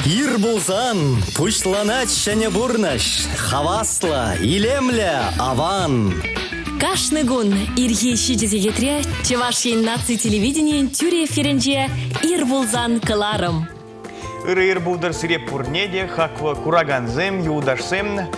Ир пулсан пуҫланать ҫӗнӗ пурнӑҫ. Хаваслӑ, илемлӗ, аван. Кашни кун ирхи 7 сехетре Чӑваш Ен наци телевиденийӗн тӳрӗ эфирӗнче «Ир пулсан» кӑларӑм. Ырӑ ир пултӑр сире пурне те, хаклӑ куракансем, юлташсем.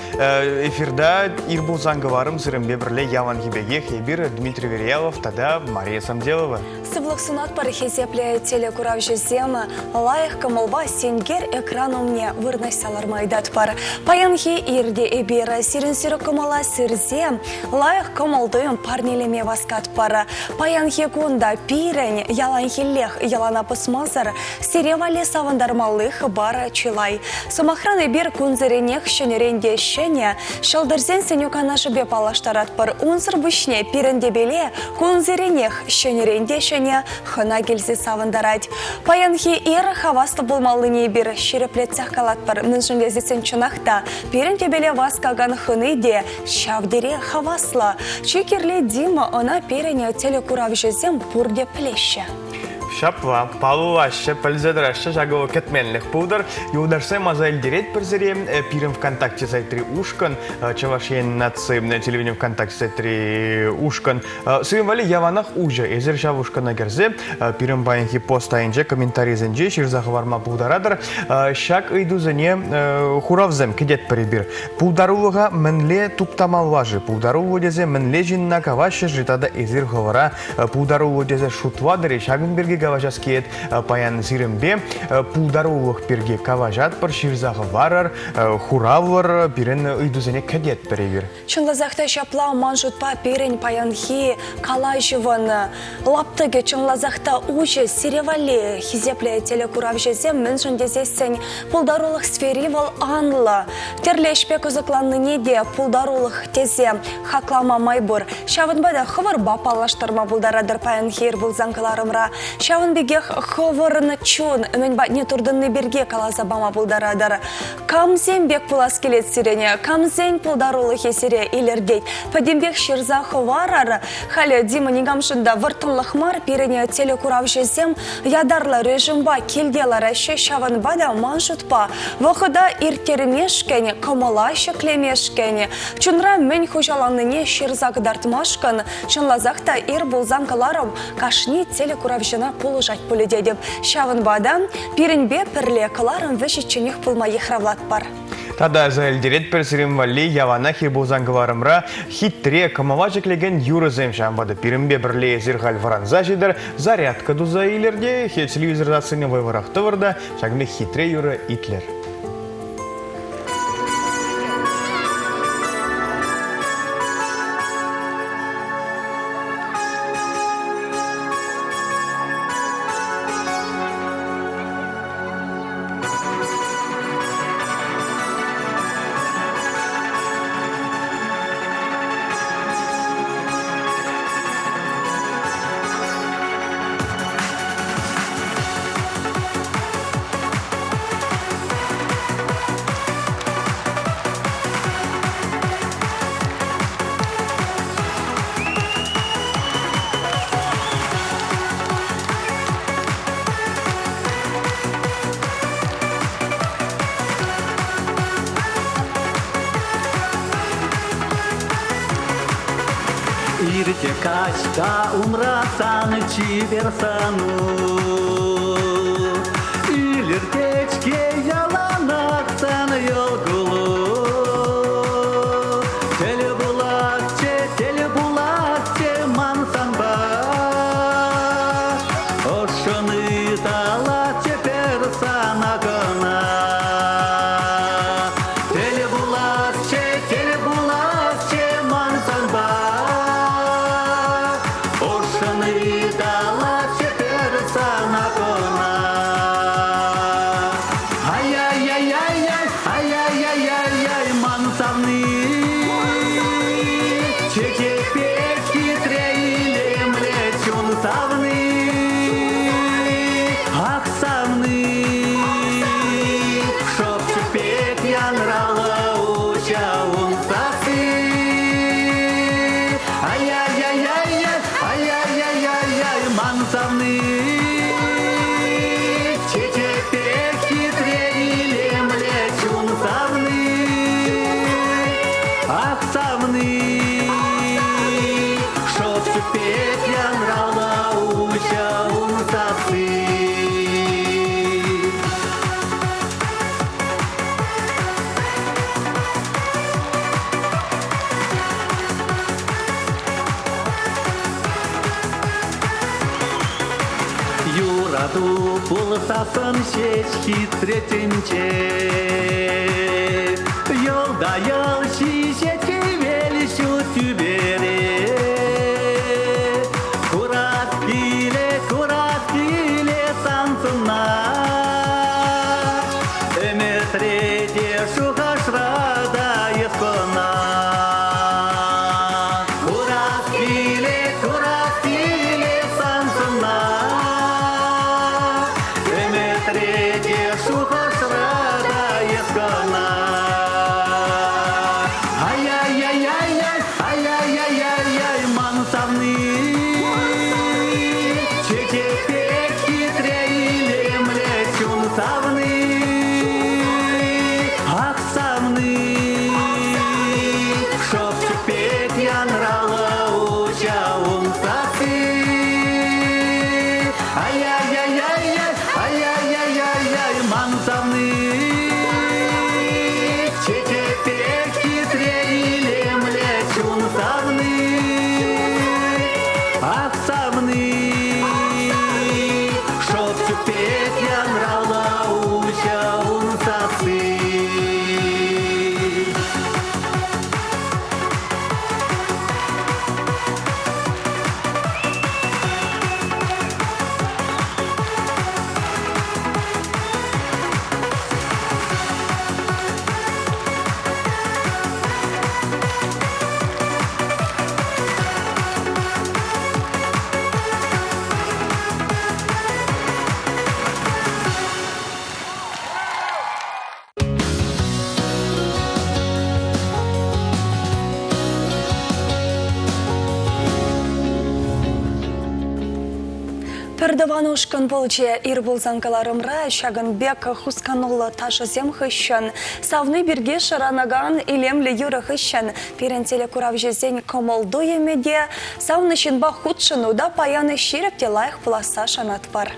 Эфирта ир пулсан кӑларӑм сирӗнпе пӗрле яланхи пекех эпир Дмитрий Верьялов тата Мария Самделова. Сывлӑх сунатпӑр, хисеплӗ телекуравҫӑсем. Лайӑх кӑмӑлпа сенкер экран умне вырнаҫса ларма ыйтатпӑр. Паянхи ирте эпир сирӗн сӳрӗк кӑмӑла сирсе лайӑх кӑмӑл-туйӑм парнелеме васкатпӑр. Паянхи кун та пирӗн яланхиллех йӑлана пӑсмасӑр сире валли савӑнтармалли хыпар чылай. Сӑмахран, эпир кунсеренех ҫӗнӗрен те ҫӗнӗ ҫӑлтӑрсен сӗнӳ-канашӗпе паллаштаратпӑр. Унсӑр пуҫне пирӗн тӗпеле кунсеренех ҫӗнӗрен те ҫӗнӗ хӑна килсе савӑнтарать. Паянхи ир хаваслӑ пулмаллине эпир ҫирӗплетсех калатпӑр. Мӗншӗн тесен чӑнах та пирӗн тӗпеле васкакан хӑни те ҫав тери хаваслӑ. Чи кирли Дима ӑна пирӗн телекуравҫӑсем пурте пӗлеҫҫӗ. Ҫапла, паллаҫҫӗ, пӗлсе тӑраҫҫӗ, ҫакӑ вӑл кӗтменлӗх пултӑр. Юлташсем аса илтеретпӗр сире, пирӗн ВКонтакте сайтри ушкӑн, Чӑваш Ен наци телевидени ВКонтакте сайтри ушкӑн сирӗн валли яланах уҫӑ. Эсир ҫав ушкӑна кӗрсе пирӗн паянхи пост айӗнче комментарисенче ҫырса хӑварма пултаратӑр. Ҫак ыйтусене хуравсем кӗтетпӗр эпир. Пултарулӑха мӗнле туптамалла-ши? Пултаруллӑ тесе мӗнле ҫынна калаҫҫӗ-ши тата эсир хӑвӑра пултаруллӑ тесе шутлатӑр-и? Ҫакӑн пирки калаҫас килет паян сирӗнпе. Пултарулӑх пирки калаҫатпӑр, ҫырса хӑварӑр, хуравлӑр, пирӗн ыйтусене кӗтетпӗр эпир. Чӑнласах та ҫапла, ман шутпа, пирӗн паянхи калаҫӑвӑн лаптӑкӗ чӑнласах та уҫӑ, сире валли хисеплӗ телекуравҫӑсем, мӗншӗн тесессӗн пултарулӑх сфери вӑл анлӑ. Тӗрлӗ ӗҫпе кӑсӑкланнине те пултарулӑх тесе хаклама май пур. Ҫавӑнпа та хӑвӑрпа паллаштарма пултаратӑр паянхи ир пулсан кӑларӑмра. Ҫавӑн пекех хӑвӑрӑн чун мӗн патне туртӑнни пирки каласа пама пултаратӑр. Камсем пек пулас килет сирӗн? Камсен пултарулӑхӗ сире илӗртет? Пӗтӗмпех ҫырса хӑварӑр. Халӗ Дима никамшӑн та вӑрттӑнлӑх мар, пирӗн телекуравҫӑсем ятарлӑ режимпа килте лараҫҫӗ, ҫавӑнпа та ман шутпа вӑхӑта ирттермешкӗн, кӑмӑла ҫӗклемешкӗн, чунра мӗн хуҫаланнине ҫырса кӑтартмашкӑн чӑнласах та ир пулсан кӑларӑм кашни телекуравҫӑна пулӑшать пулӗ тетӗп. Ҫавӑнпа та пирӗнпе пӗрле кӑларӑм вӗҫӗчченех пулма йыхравлатпӑр. Тата аса илтеретпӗр, сирӗн валли яланах ир пулсан кӑларӑмра хитре, кӑмӑла ҫӗклекен юрӑсем ҫавӑнпа та пирӗнпе пӗрле эсир халь вӑранса ҫитӗр, зарядка туса илӗр те телевизор сассине вӑйлӑрах тӑвӑр та ҫакӑн пек хитре юрӑ итлӗр. Ирте каҫ та умра сан чипер сӑну. Илӗртет-ҫке яланах сан йӑл кулу. Тӗл пуласчӗ, тӗл пуласчӗ ман санпа. Ӑшшӑн ыталатчӗ пӗр сана кӑна. Тӗл пуласчӗ, тӗл пуласчӗ ман санпа. Ӑшшӑн ыталатчӗ пӗр сана кӑна. Курсассӑн ҫеҫ хитре тӗнче. Йӑл та йӑл ҫиҫет хӗвел ҫут тӳпере. Курас килет, курас килет сан сӑнна. Ӗмӗтре те, шухӑшра та эс кӑна. Курас килет, курас килет сан сӑнна. Ӗмӗтре те, шухӑшра та эс кӑна. Ай-яй-яй-яй-яй, ай-яй-яй-яй-яй, ман савни. Чечек пек хитре илемлӗ чун савни. Ах, савни, шӑпчӑк пек янраллӑ уҫа ун сасси. Ай-яй-яй-яй-яй, ай-яй-яй-яй-яй, ман савни. Чечек пек хитре илемлӗ чун савни. Ах, савни, шӑпчӑк пек янраллӑ уҫӑ ун сасси. Пӗртӑван ушкӑн пулчӗ ир пулсан кӑларӑмра ҫакӑн пек хускануллӑ ташӑсем хыҫҫӑн савни пирки шӑранакан илемлӗ юрӑ хыҫҫӑн пирӗн телекуравҫӑсен кӑмӑл-туйӑмӗ те савнӑ ҫынпа хутшӑну та паян ҫирӗп те лайӑх пуласса шанатпӑр.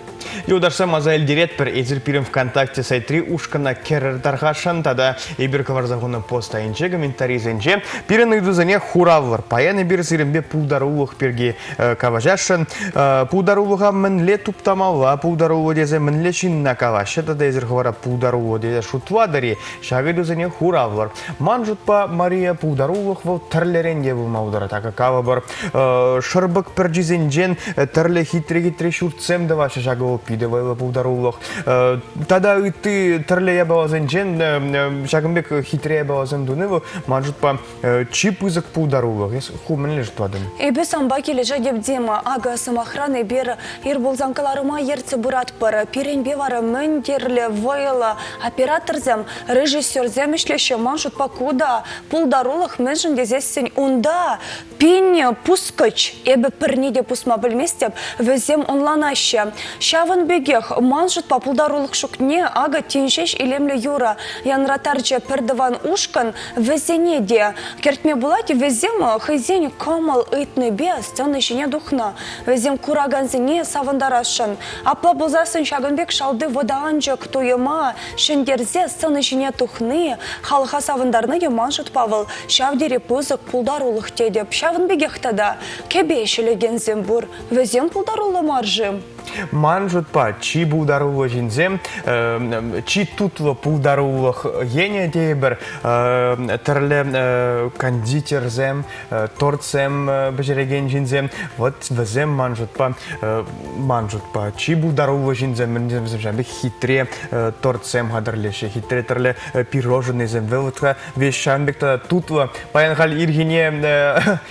Юлташсем аса илтеретпӗр, эсир пирӗн ВКонтакте сайтри ушкӑна кӗрӗр тархасшӑн тата эпир кӑларса хунӑ пост айӗнче комментарисенче пирӗн ыйтусене хуравлӑр. Паян эпир сирӗнпе пултарулӑх пирки калаҫасшӑн. Пултарулӑха мӗнле туптамалла, пултаруллӑ тесе мӗнле ҫынна калаҫҫӗ тата эсир хӑвӑра пултаруллӑ тесе шутлатӑр-и? Ҫак ыйтусене хуравлӑр. Ман шутпа, Мария, пултарулӑх вӑл тӗрлӗрен те пулма пултарать. Акӑ калӑпӑр, шӑрпӑк пӗрчисенчен тӗрлӗ хитре-хитре ҫуртсем тӑваҫҫӗ. Ҫакӑ вӑл питӗ вӑйлӑ пултарулӑх. Тата ытти тӗрлӗ япаласенчен ҫакӑн пек хитре япаласем туни вӑл, ман шутпа, чи пысӑк пултарулӑх. Эс ху мӗнле шутлатӑн? Эпӗ санпа килӗшетӗп, Дима. Акӑ, сӑмахран, эпир ир пулсан кӑларӑма ертсе пыратпӑр. Пирӗнпе вара мӗн тӗрлӗ вӑйлӑ операторсем, режиссерсем ӗҫлеҫҫӗ. Ман шутпа, ку та пултарулӑх, мӗншӗн тесессӗн унта пин пускӑч. Эпӗ пӗрне те пусма пӗлместӗп, вӗсем ӑнланаҫҫӗ. Ҫавӑн пекех, ман шутпа, пултарулӑх шутне акӑ тин ҫеҫ илемлӗ юрӑ янраттарчӗ пӗртӑван ушкӑн. Вӗсене те кӗртме пулать. Вӗсем хӑйсен кӑмӑл ыйтнипе сцена ҫине тухнӑ. Вӗсем куракансене савӑнтарасшӑн. Апла пулсассӑн ҫакӑн пек шалти вӑтанчӑк туйӑма ҫӗнтерсе сцена ҫине тухни халӑха савӑнтарни те ман шутпа вӑл ҫав тери пысӑк пултарулӑх тетӗп. Ҫавӑн пекех тата кӗпе ҫӗлекенсем пур. Вӗсем пултаруллӑ мар-ши? Ман шутпа, чи пултаруллӑ ҫынсем, чи тутлӑ пултарулӑх енӗ тейӗпӗр, тӗрлӗ кондитерсем, тортсем пӗҫерекен ҫынсем. Вот вӗсем ман шутпа, ман шутпа, чи пултаруллӑ ҫынсем, вӗсем ҫавӑн пек хитре тортсем хатӗрлеҫҫӗ, хитре тӗрлӗ пироженӑйсем. Вӑл веҫ ҫавӑн пек тата тутлӑ. Паян халь ирхине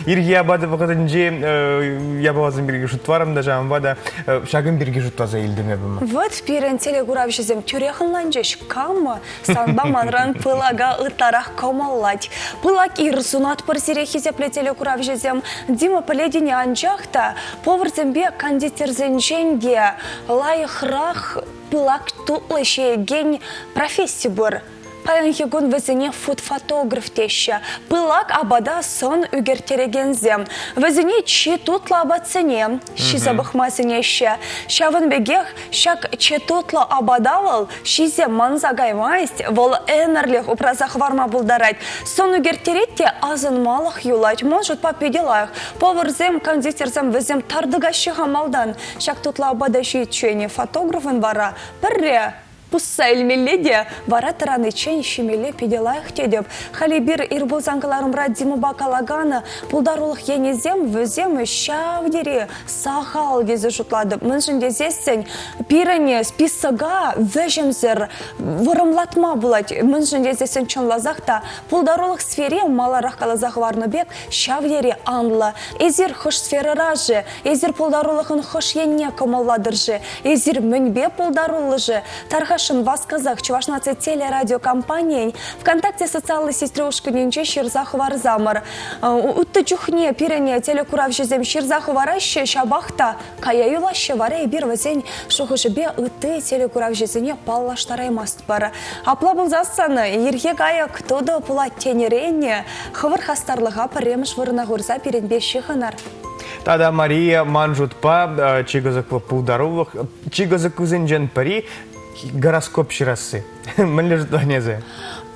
ирхи апат вӑхӑтӗнче япаласем пирки шутларӑм та ҫавӑнпа та ҫакӑн пирки шутласа илтӗм эпӗ. Вот пирӗн телекуравҫӑсем тӳрех ӑнланчӗҫ, кам санпа манран пылака ытларах кӑмӑллать. Пылак ир сунатпӑр сире, хисеплӗ телекуравҫӑсем. Дима пӗлетӗн анчах та поварсемпе кондитерсенчен те лайӑхрах пылак тутлӑ ҫиекен професси пур. Паянхи кун вӗсене фуд-фотограф теҫҫӗ. Пылак апата сӑн ӳкерттерекенсем. Вӗсене чи тутлӑ апатсене ҫисе пӑхма сӗнеҫҫӗ. Ҫавӑн пекех ҫак чи тутлӑ апата вӑл ҫисе манса каймасть, вӑл ӗмӗрлӗх упраса хӑварма пултарать. Сӑн ӳкерттерет те асӑнмалӑх юлать. Ман шутпа питӗ лайӑх. Поварсем, кондитерсем вӗсем тар тӑкаҫҫӗ-ха малтан. Ҫак тутлӑ апата ҫитчен фотографӑн вара пӗрре пусса илмелле те вара тӑраниччен ҫимелле питӗ лайӑх тетӗп. Халь эпир ир пулсан кӑларӑмра Димӑпа калакан пултарулӑх енӗсем вӗсем ҫав тери сахал тесе шутлатӑп. Мӗншӗн тесессӗн пирӗн списока вӗҫӗмсӗр вӑрӑмлатма пулать. Мӗншӗн тесессӗн чӑнласах та пултарулӑх сфери маларах каласа хӑварнӑ пек ҫав тери анлӑ. Эсир хӑш сферӑра-ши? Эсир пултарулӑхӑн хӑш енне кӑмӑллатӑр-ши? Эсир мӗнпе пултаруллӑ-ши? Тархасшӑн васкасах Чӑваш наци телерадиокомпанийӗн ВКонтакте социаллӑ сетьри ушкӑнӗнче ҫырса хӑварсамӑр. Ытти чухне пирӗн телекуравҫӑсем ҫырса хӑвараҫҫӗ, ҫапах та кая юлаҫҫӗ вара эпир вӗсен шухӑшӗпе ытти телекуравҫӑсене паллаштараймастпӑр. Апла пулсассӑн ирхи кайӑк тутӑ пулать тенӗрен хӑвӑр хастарлӑха пӗрремӗш вырӑна хурса пирӗнпе ҫыхӑнӑр. Тата Мария ман шутпа чи кӑсӑклӑ пултарулӑх, чи кӑсӑклисенчен пӗри гороскоп ҫырасси. Мӗнле шутлан эсӗ?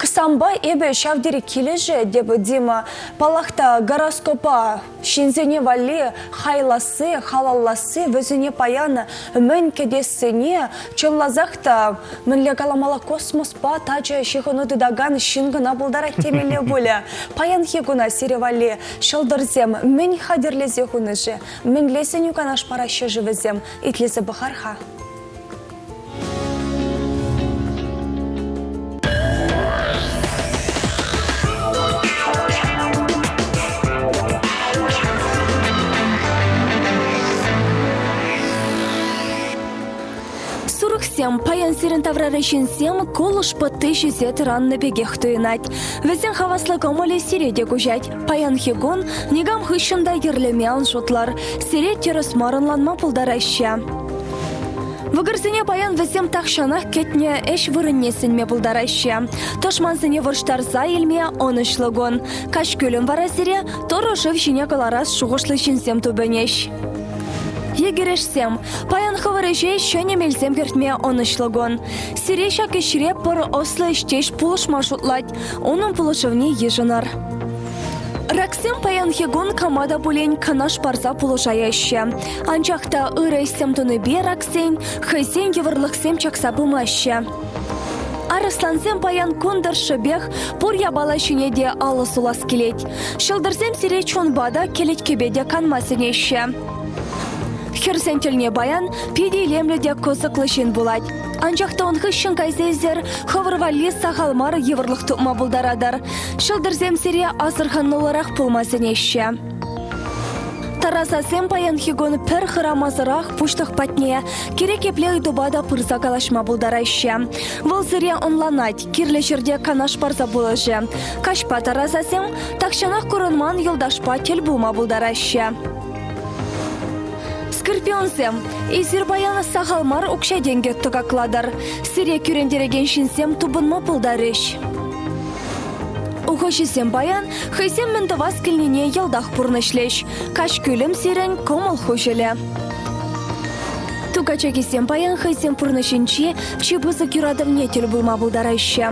Кӑсампа эпӗ ҫав тери килӗшетӗп, Дима. Паллах та, гороскопа ҫынсене валли хайласси, халалласси вӗсене паян мӗн кӗтессине чӑнласах та мӗнле каламалла космоспа тачӑ ҫыхӑну тытакан ҫын кӑна пултарать темелле пулӗ. Паянхи куна сире валли ҫӑлтӑрсем мӗн хатӗрлесе хунӑ-ши? Мӗнле сӗнӳ-канаш параҫҫӗ-ши вӗсем? Итлесе пӑхар-ха. Сурӑхсем паян сирӗн таврари ҫынсем кулӑш пӑтти ҫисе тӑраннӑ пекех туйӑнать. Вӗсен хаваслӑ кӑмӑлӗ сире те куҫать. Паянхи кун никам хыҫҫӑн та йӗрлеме ан шутлӑр. Сире тӗрӗс мар ӑнланма пултараҫҫӗ. Вӑкӑрсене паян вӗсем тахҫанах кӗтнӗ ӗҫ вырӑнне сӗнме пултараҫҫӗ. Тӑшмансене вӑрҫтарса илме ӑнӑҫлӑ кун. Каҫкӳлӗм вара сире тӑрӑ шыв ҫине кӑларас шухӑшлӑ ҫынсем тупӑнӗҫ. Йӗкӗрешсем, паян хӑвӑр ӗҫе ҫӗнӗ мелсем кӗртме ӑнӑҫлӑ кун. Сире ҫак ӗҫре пӗр ӑслӑ ӗҫтеш пулӑшма шутлать. Унӑн пулӑшӑвне йышӑнӑр. Раксем паянхи кун кама та пулин канаш парса пулӑшаяҫҫӗ. Анчах та ырӑ ӗҫсем тунипе раксен хӑйсен йывӑрлӑхсем чакса пымаҫҫӗ. Арӑслансем паян кун тӑршшӗпех пур япала ҫине те алӑ сулас килет. Ҫӑлтӑрсем сире чунпа та, кӗлеткепе те канма сӗнеҫҫӗ. Хӗрсен тӗлне паян питӗ илемлӗ те кӑсӑклӑ ҫын пулать. Анчах та ун хыҫҫӑн кайса илсер хӑвӑр валли сахал мар йывӑрлӑх тупма пултаратӑр. Ҫӑлтӑрсем сире асӑрхануллӑрах пулма сӗнеҫҫӗ. Тарасасем паянхи кун пӗр хӑрамасӑрах пуҫлӑх патне кирек епле ыйтупа та пырса калаҫма пултараҫҫӗ. Вӑл сире ӑнланать, кирлӗ ҫӗрте канаш парса пулӑшӗ. Каҫпа тарасасем тахҫанах курӑнман юлташпа тӗл пулма пултараҫҫӗ. Скорпионсем, эсир паян сахал мар укҫа-тенкӗ тӑкаклатӑр. Сире кӳрентерекен ҫынсем тупӑнма пултарӗҫ. Ухӑҫӑсем паян хӑйсем мӗн тӑвас килнине йӑлтах пурнӑҫлӗҫ. Каҫ кӳлӗм сирӗн кӑмӑл хуҫӑлӗ. Тукачакисем паян хӑйсен пурнӑҫӗнчи чи пысӑк юратӑвне тӗл пулма пултараҫҫӗ.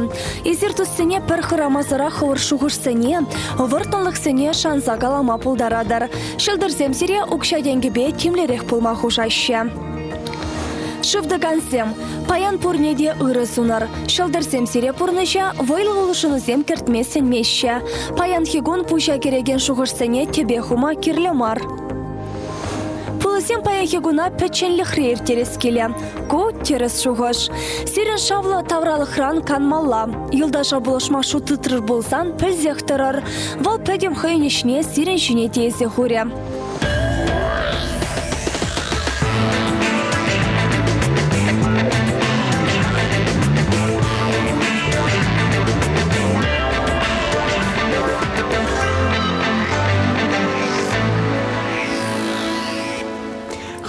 Эсир туссене пӗр хӑрамасӑрах хӑвӑр шухӑшсене, вӑрттӑнлӑхсене шанса калама пултаратӑр. Ҫӑлтӑрсем сире укҫа-тенкӗпе тимлӗрех пулма хушаҫҫӗ. Шывтӑкансем, паян пурне те ырӑ сунӑр. Ҫӑлтӑрсем сире пурнӑҫа вӑйлӑ улшӑнусем кӗртме сӗнмеҫҫӗ. Паянхи кун пуҫа кӗрекен шухӑшсене тӗпе хума кирлӗ мар. Пулӑсем паянхи куна пӗчченлӗхре ирттерес килӗ. Ку тӗрӗс шухӑш. Сирӗн шавлӑ тавралӑхран канмалла. Юлташа пулӑшма шут тытрӑр пулсан пӗлсех тӑрӑр. Вӑл пӗтӗм хӑйӗн ӗҫне сирӗн ҫине тиесе хурӗ.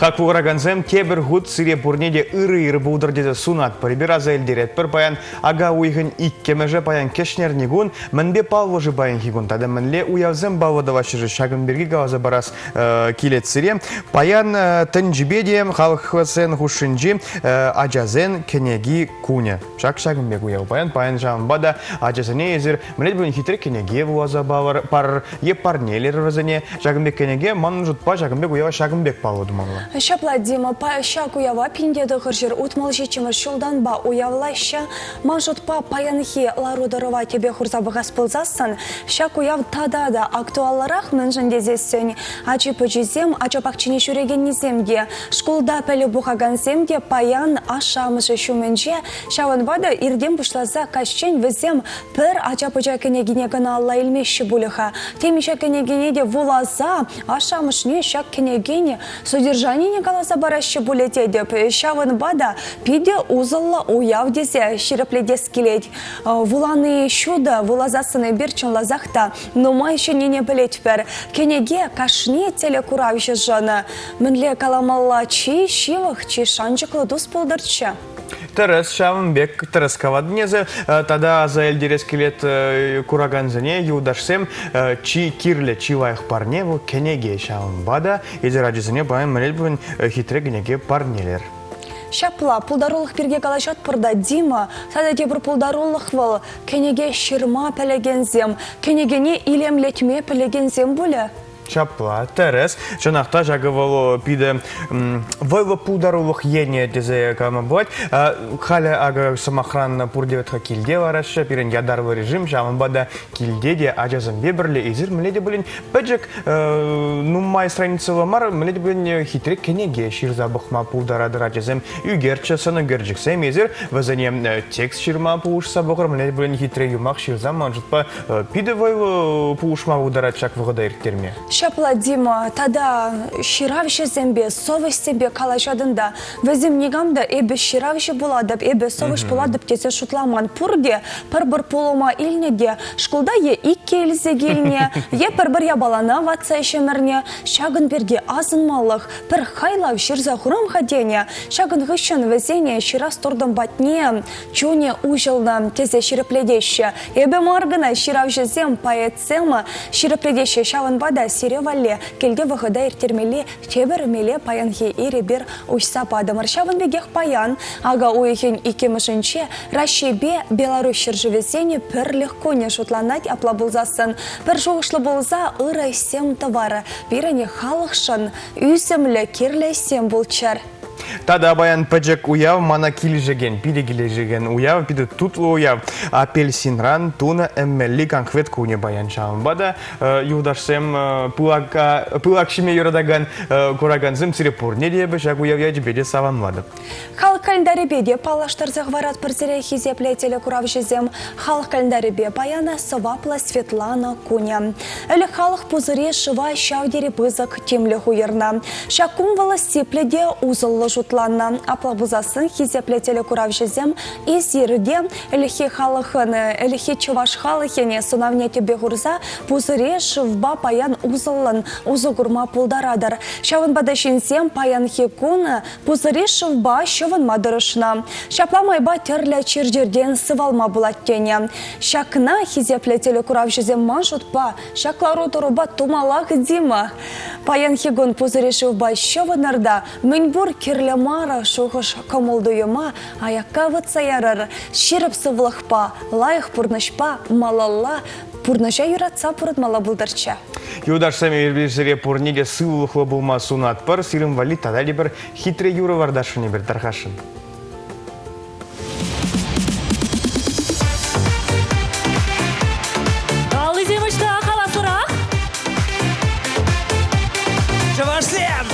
Хаклӑ куракансем, тепӗр хут сире пурне те ырӑ-ырӑ пултӑр тесе сунатпӑр. Эпир аса илтеретпӗр, паян ака уйӑхӗн иккӗмӗшӗ, паян кӗҫнерни кун. Мӗнпе паллӑ-ши паянхи кун тата мӗнле уявсем паллӑ тӑваҫҫӗ-ши ҫакӑн пирки каласа парас килет сире. Паян тӗнчипе те халӑхсен хушшинчи ачасен кӗнеки кунӗ. Ҫак ҫакӑн пек уяв паян. Паян ҫавӑнпа та ачасене эсир мӗнле те хитре кӗнеке вуласа парӑр е парнелӗр вӗсене. Ҫакӑн пек кӗнеке манӑн шутпа ҫакӑн пек уява ҫакӑн пек паллӑ тумалла. Ҫапла, Дима, ҫак уява 1967 ҫултанпа уявлаҫҫӗ. Ман шутпа, паянхи лару-тӑрӑва тӗпе хурса пӑхас пулсассӑн, ҫак уяв тата та актуаллӑрах мӗншӗн тесессӗн ачи-пӑчисем ача пахчине ҫӳрекеннисем те, шкулта пӗлӳ пухакансем те паян ашшӗ-амӑшӗ ҫумӗнче, ҫавӑнпа та иртен пуҫласа каҫчен вӗсем пӗр ача-пӑча кӗнекине кӑна алла илмеҫҫӗ пулӗ-ха. Темиҫе кӗнекене те вуласа ашшӗ-амӑшне ҫак кӗнекен содержанине каласа параҫҫӗ пулӗ тетӗп. Ҫавӑнпа та питӗ усӑллӑ уяв тесе ҫирӗплетес килет. Вулани ҫутӑ, вуласассӑн эпир чӑнласах та нумай ҫӗннине пӗлетпӗр. Кӗнеке кашни телекуравҫӑшӑн мӗнле каламалла чи ҫывӑх, чи шанчӑклӑ тус пултӑрччӗ. Тӗрӗс, ҫавӑн пек тӗрӗс калатӑн эсӗ. Тата аса илтерес килет куракансене, юлташсем, чи кирлӗ, чи лайӑх парне вӑл кӗнеке. Ҫавӑнпа та эсир ачасене паян мӗнле пулин хитре кӗнеке парнелер. Ҫапла, пултарулӑх пирки калаҫатпӑр та, Дима, тата тепӗр пултарулӑх вӑл кӗнеке ҫырма пӗлекенсем, кӗнекене илемлетме пӗлекенсем пулӗ. Ҫапла, тӗрӗс. Чӑнах та ҫакӑ вӑл питӗ вӑйлӑ пултарулӑх енӗ тесе калама пулать. Халӗ акӑ сӑмахран пурте вӗт-ха килте лараҫҫӗ, пирӗн ятарлӑ режим, ҫавӑнпа та килте те ачасемпе пӗрле эсир мӗнле те пулин пӗчӗк нумай страницӑллӑ мар, мӗнле те пулин хитре кӗнеке ҫырса пӑхма пултаратӑр ачасем. Ӳкерччӗ, сӑн ӳкерчӗксем эсир вӗсене текст ҫырма пулӑшса пӑхӑр, мӗнле те пулин хитре юмах ҫырса ман шутпа Питӗ вӑйлӑ пулӑшма пултарать ҫак вӑхӑта ирттерме. Ҫапла, Дима, тата ҫыравҫӑсемпе, совӗҫсемпе калаҫатӑн та, вӗсем никам та эпӗ ҫыравҫӑ пулатӑп, эпӗ совӗҫ пулатӑп тесе шутламан. Пурте пӗр-пӗр пулӑма илнӗ те шкулта е иккӗ илсе килнӗ, е пӗр-пӗр япалана ватса ҫӗмӗрнӗ. Ҫакӑн пирки асӑнмалӑх пӗр хайлав ҫырса хурам-ха тенӗ. Ҫакӑн хыҫҫӑн вӗсене ҫырас туртӑм патне чунӗ уҫӑлнӑ тесе ҫирӗплетеҫҫӗ. Эпӗ мар кӑна ҫыравҫӑсем, поэтсем ҫирӗплетеҫҫӗ. Ҫавӑнпа та сире валли килте вӑхӑта ирттермелли тепӗр меле паянхи ир эпир уҫса патӑмӑр. Ҫавӑн пекех паян, ака уйӑхӗн иккӗмӗшӗнче, Раҫҫейпе Беларуҫ ҫӗршывӗсен пӗрлӗх кунӗ шутланать. Апла пулсассӑн пӗр шухӑшлӑ пулса ырӑ ӗҫсем тӑвар. Пирӗн халӑхшӑн ӳсӗмлӗ кирлӗ ӗҫсем пулччӑр. Тата паян пӗчӗк уяв мана килӗшекен, питӗ килӗшекен уяв, питӗ тутлӑ уяв. Апельсинран тунӑ ӗммелли канхвет кунӗ паян. Ҫавӑнпа та юлташсем пылак ҫиме юратакан куракансем сире пурне те эпӗ ҫак уяв ячӗпе те саламлатӑп. Халӑх календарӗпе те паллаштарса хӑваратпӑр сире, хисеплӗ телекуравҫӑсем. Халӑх календарӗпе паян сӑваплӑ Светлана кунӗ. Ӗлӗк халӑх пусӑри шыва ҫав тери пысӑк тимлӗх уйӑрнӑ. Ҫак кун вӑл сиплӗ те усӑллӑ шутланнӑ. Апла пулсассӑн хисеплӗ телекуравҫӑсем эсир те ӗлӗкхи халӑхӑн, ӗлӗкхи чӑваш халӑхӗн сӑнавне тӗпе хурса пусӑри шывпа паян усӑллӑн усӑ курма пултаратӑр. Ҫавӑнпа та ҫынсем паянхи кун пусӑри шывпа ҫӑвӑнма тӑрӑшнӑ. Ҫапла майпа тӗрлӗ чир-чӗртен сывалма пулать тенӗ. Ҫакна хисеплӗ телекуравҫӑсем ман шутпа ҫак лару-тӑрупа тумаллах Дима. Паянхи кун пусӑри шывпа ҫӑвӑнӑр та мӗнпур кирлӗ мар шухӑш кӑмӑл-туйӑма аякка выртса ярӑр. Ҫирӗп сывлӑхпа, лайӑх пурнӑҫпа малалла пурнӑҫа юратса пурӑнмалла пултӑрччӗ. Юлташсем, эпир сире пурне те сывлӑхлӑ пулма сунатпӑр. Сирӗн валли тата тепӗр хитре юрӑ вартасшӑн эпир тархасшӑн. Аллисем ӑҫта хаваслӑрах? Чӑвашсем!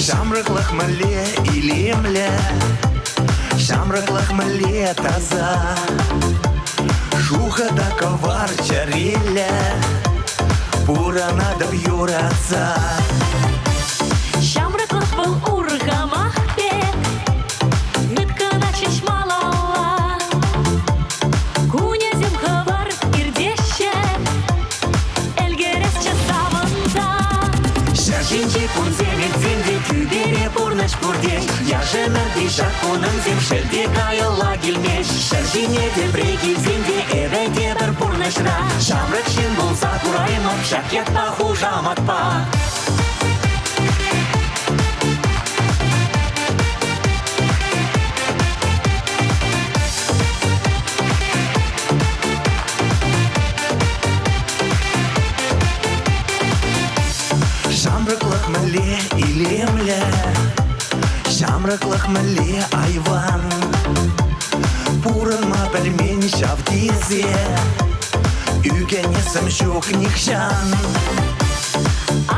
Ҫамрӑклӑх мӗнле илемлӗ, ҫамрӑклӑх мӗнле таса. Шухӑ та кӑвар чӗреллӗ, пурӑнатӑп юратса. Ҫамрӑклӑх вӑл урхамах пек, ыткӑнать ҫеҫ малалла. Кунӗсем хӑвӑрт иртеҫҫӗ. пурте. Яш ӗмӗрти ҫак кунӑмсем шелте каялла килмеҫ. Ҫӗр ҫине тепре килсен те эпӗ тепӗр пурнӑҫра ҫамрӑк ҫын пулса кураймӑп ҫак ятпа хушаматпа. Ҫамрӑклӑх мӗнле илемлӗ, ҫамрӑклӑх мӗнле айван. Пурӑнма пӗлмен ҫав тесе ӳкӗнесӗм ҫук нихҫан.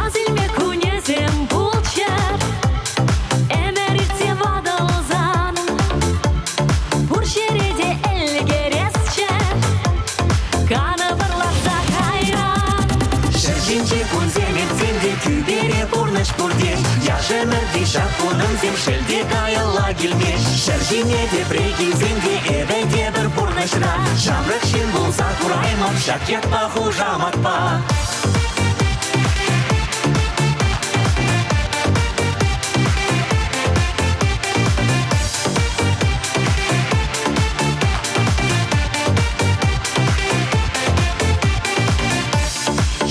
Асилме кунӗсем пулччӑр, ӗмӗр иртсе ватӑлсан. Пур ҫӗре те ӗлкӗресчӗ, канӑвӑрласа кайран. Ҫӗр ҫинчи кунсем иртсен те тӳпере пурнӑҫ пурте. Яш ӗмӗрти ҫак кунӑмсем шелте каялла килмеҫ. Ҫӗр ҫине тепре килсен те эпӗ тепӗр пурнӑҫра ҫамрӑк ҫын пулса кураймӑп ҫак ятпа хушаматпа.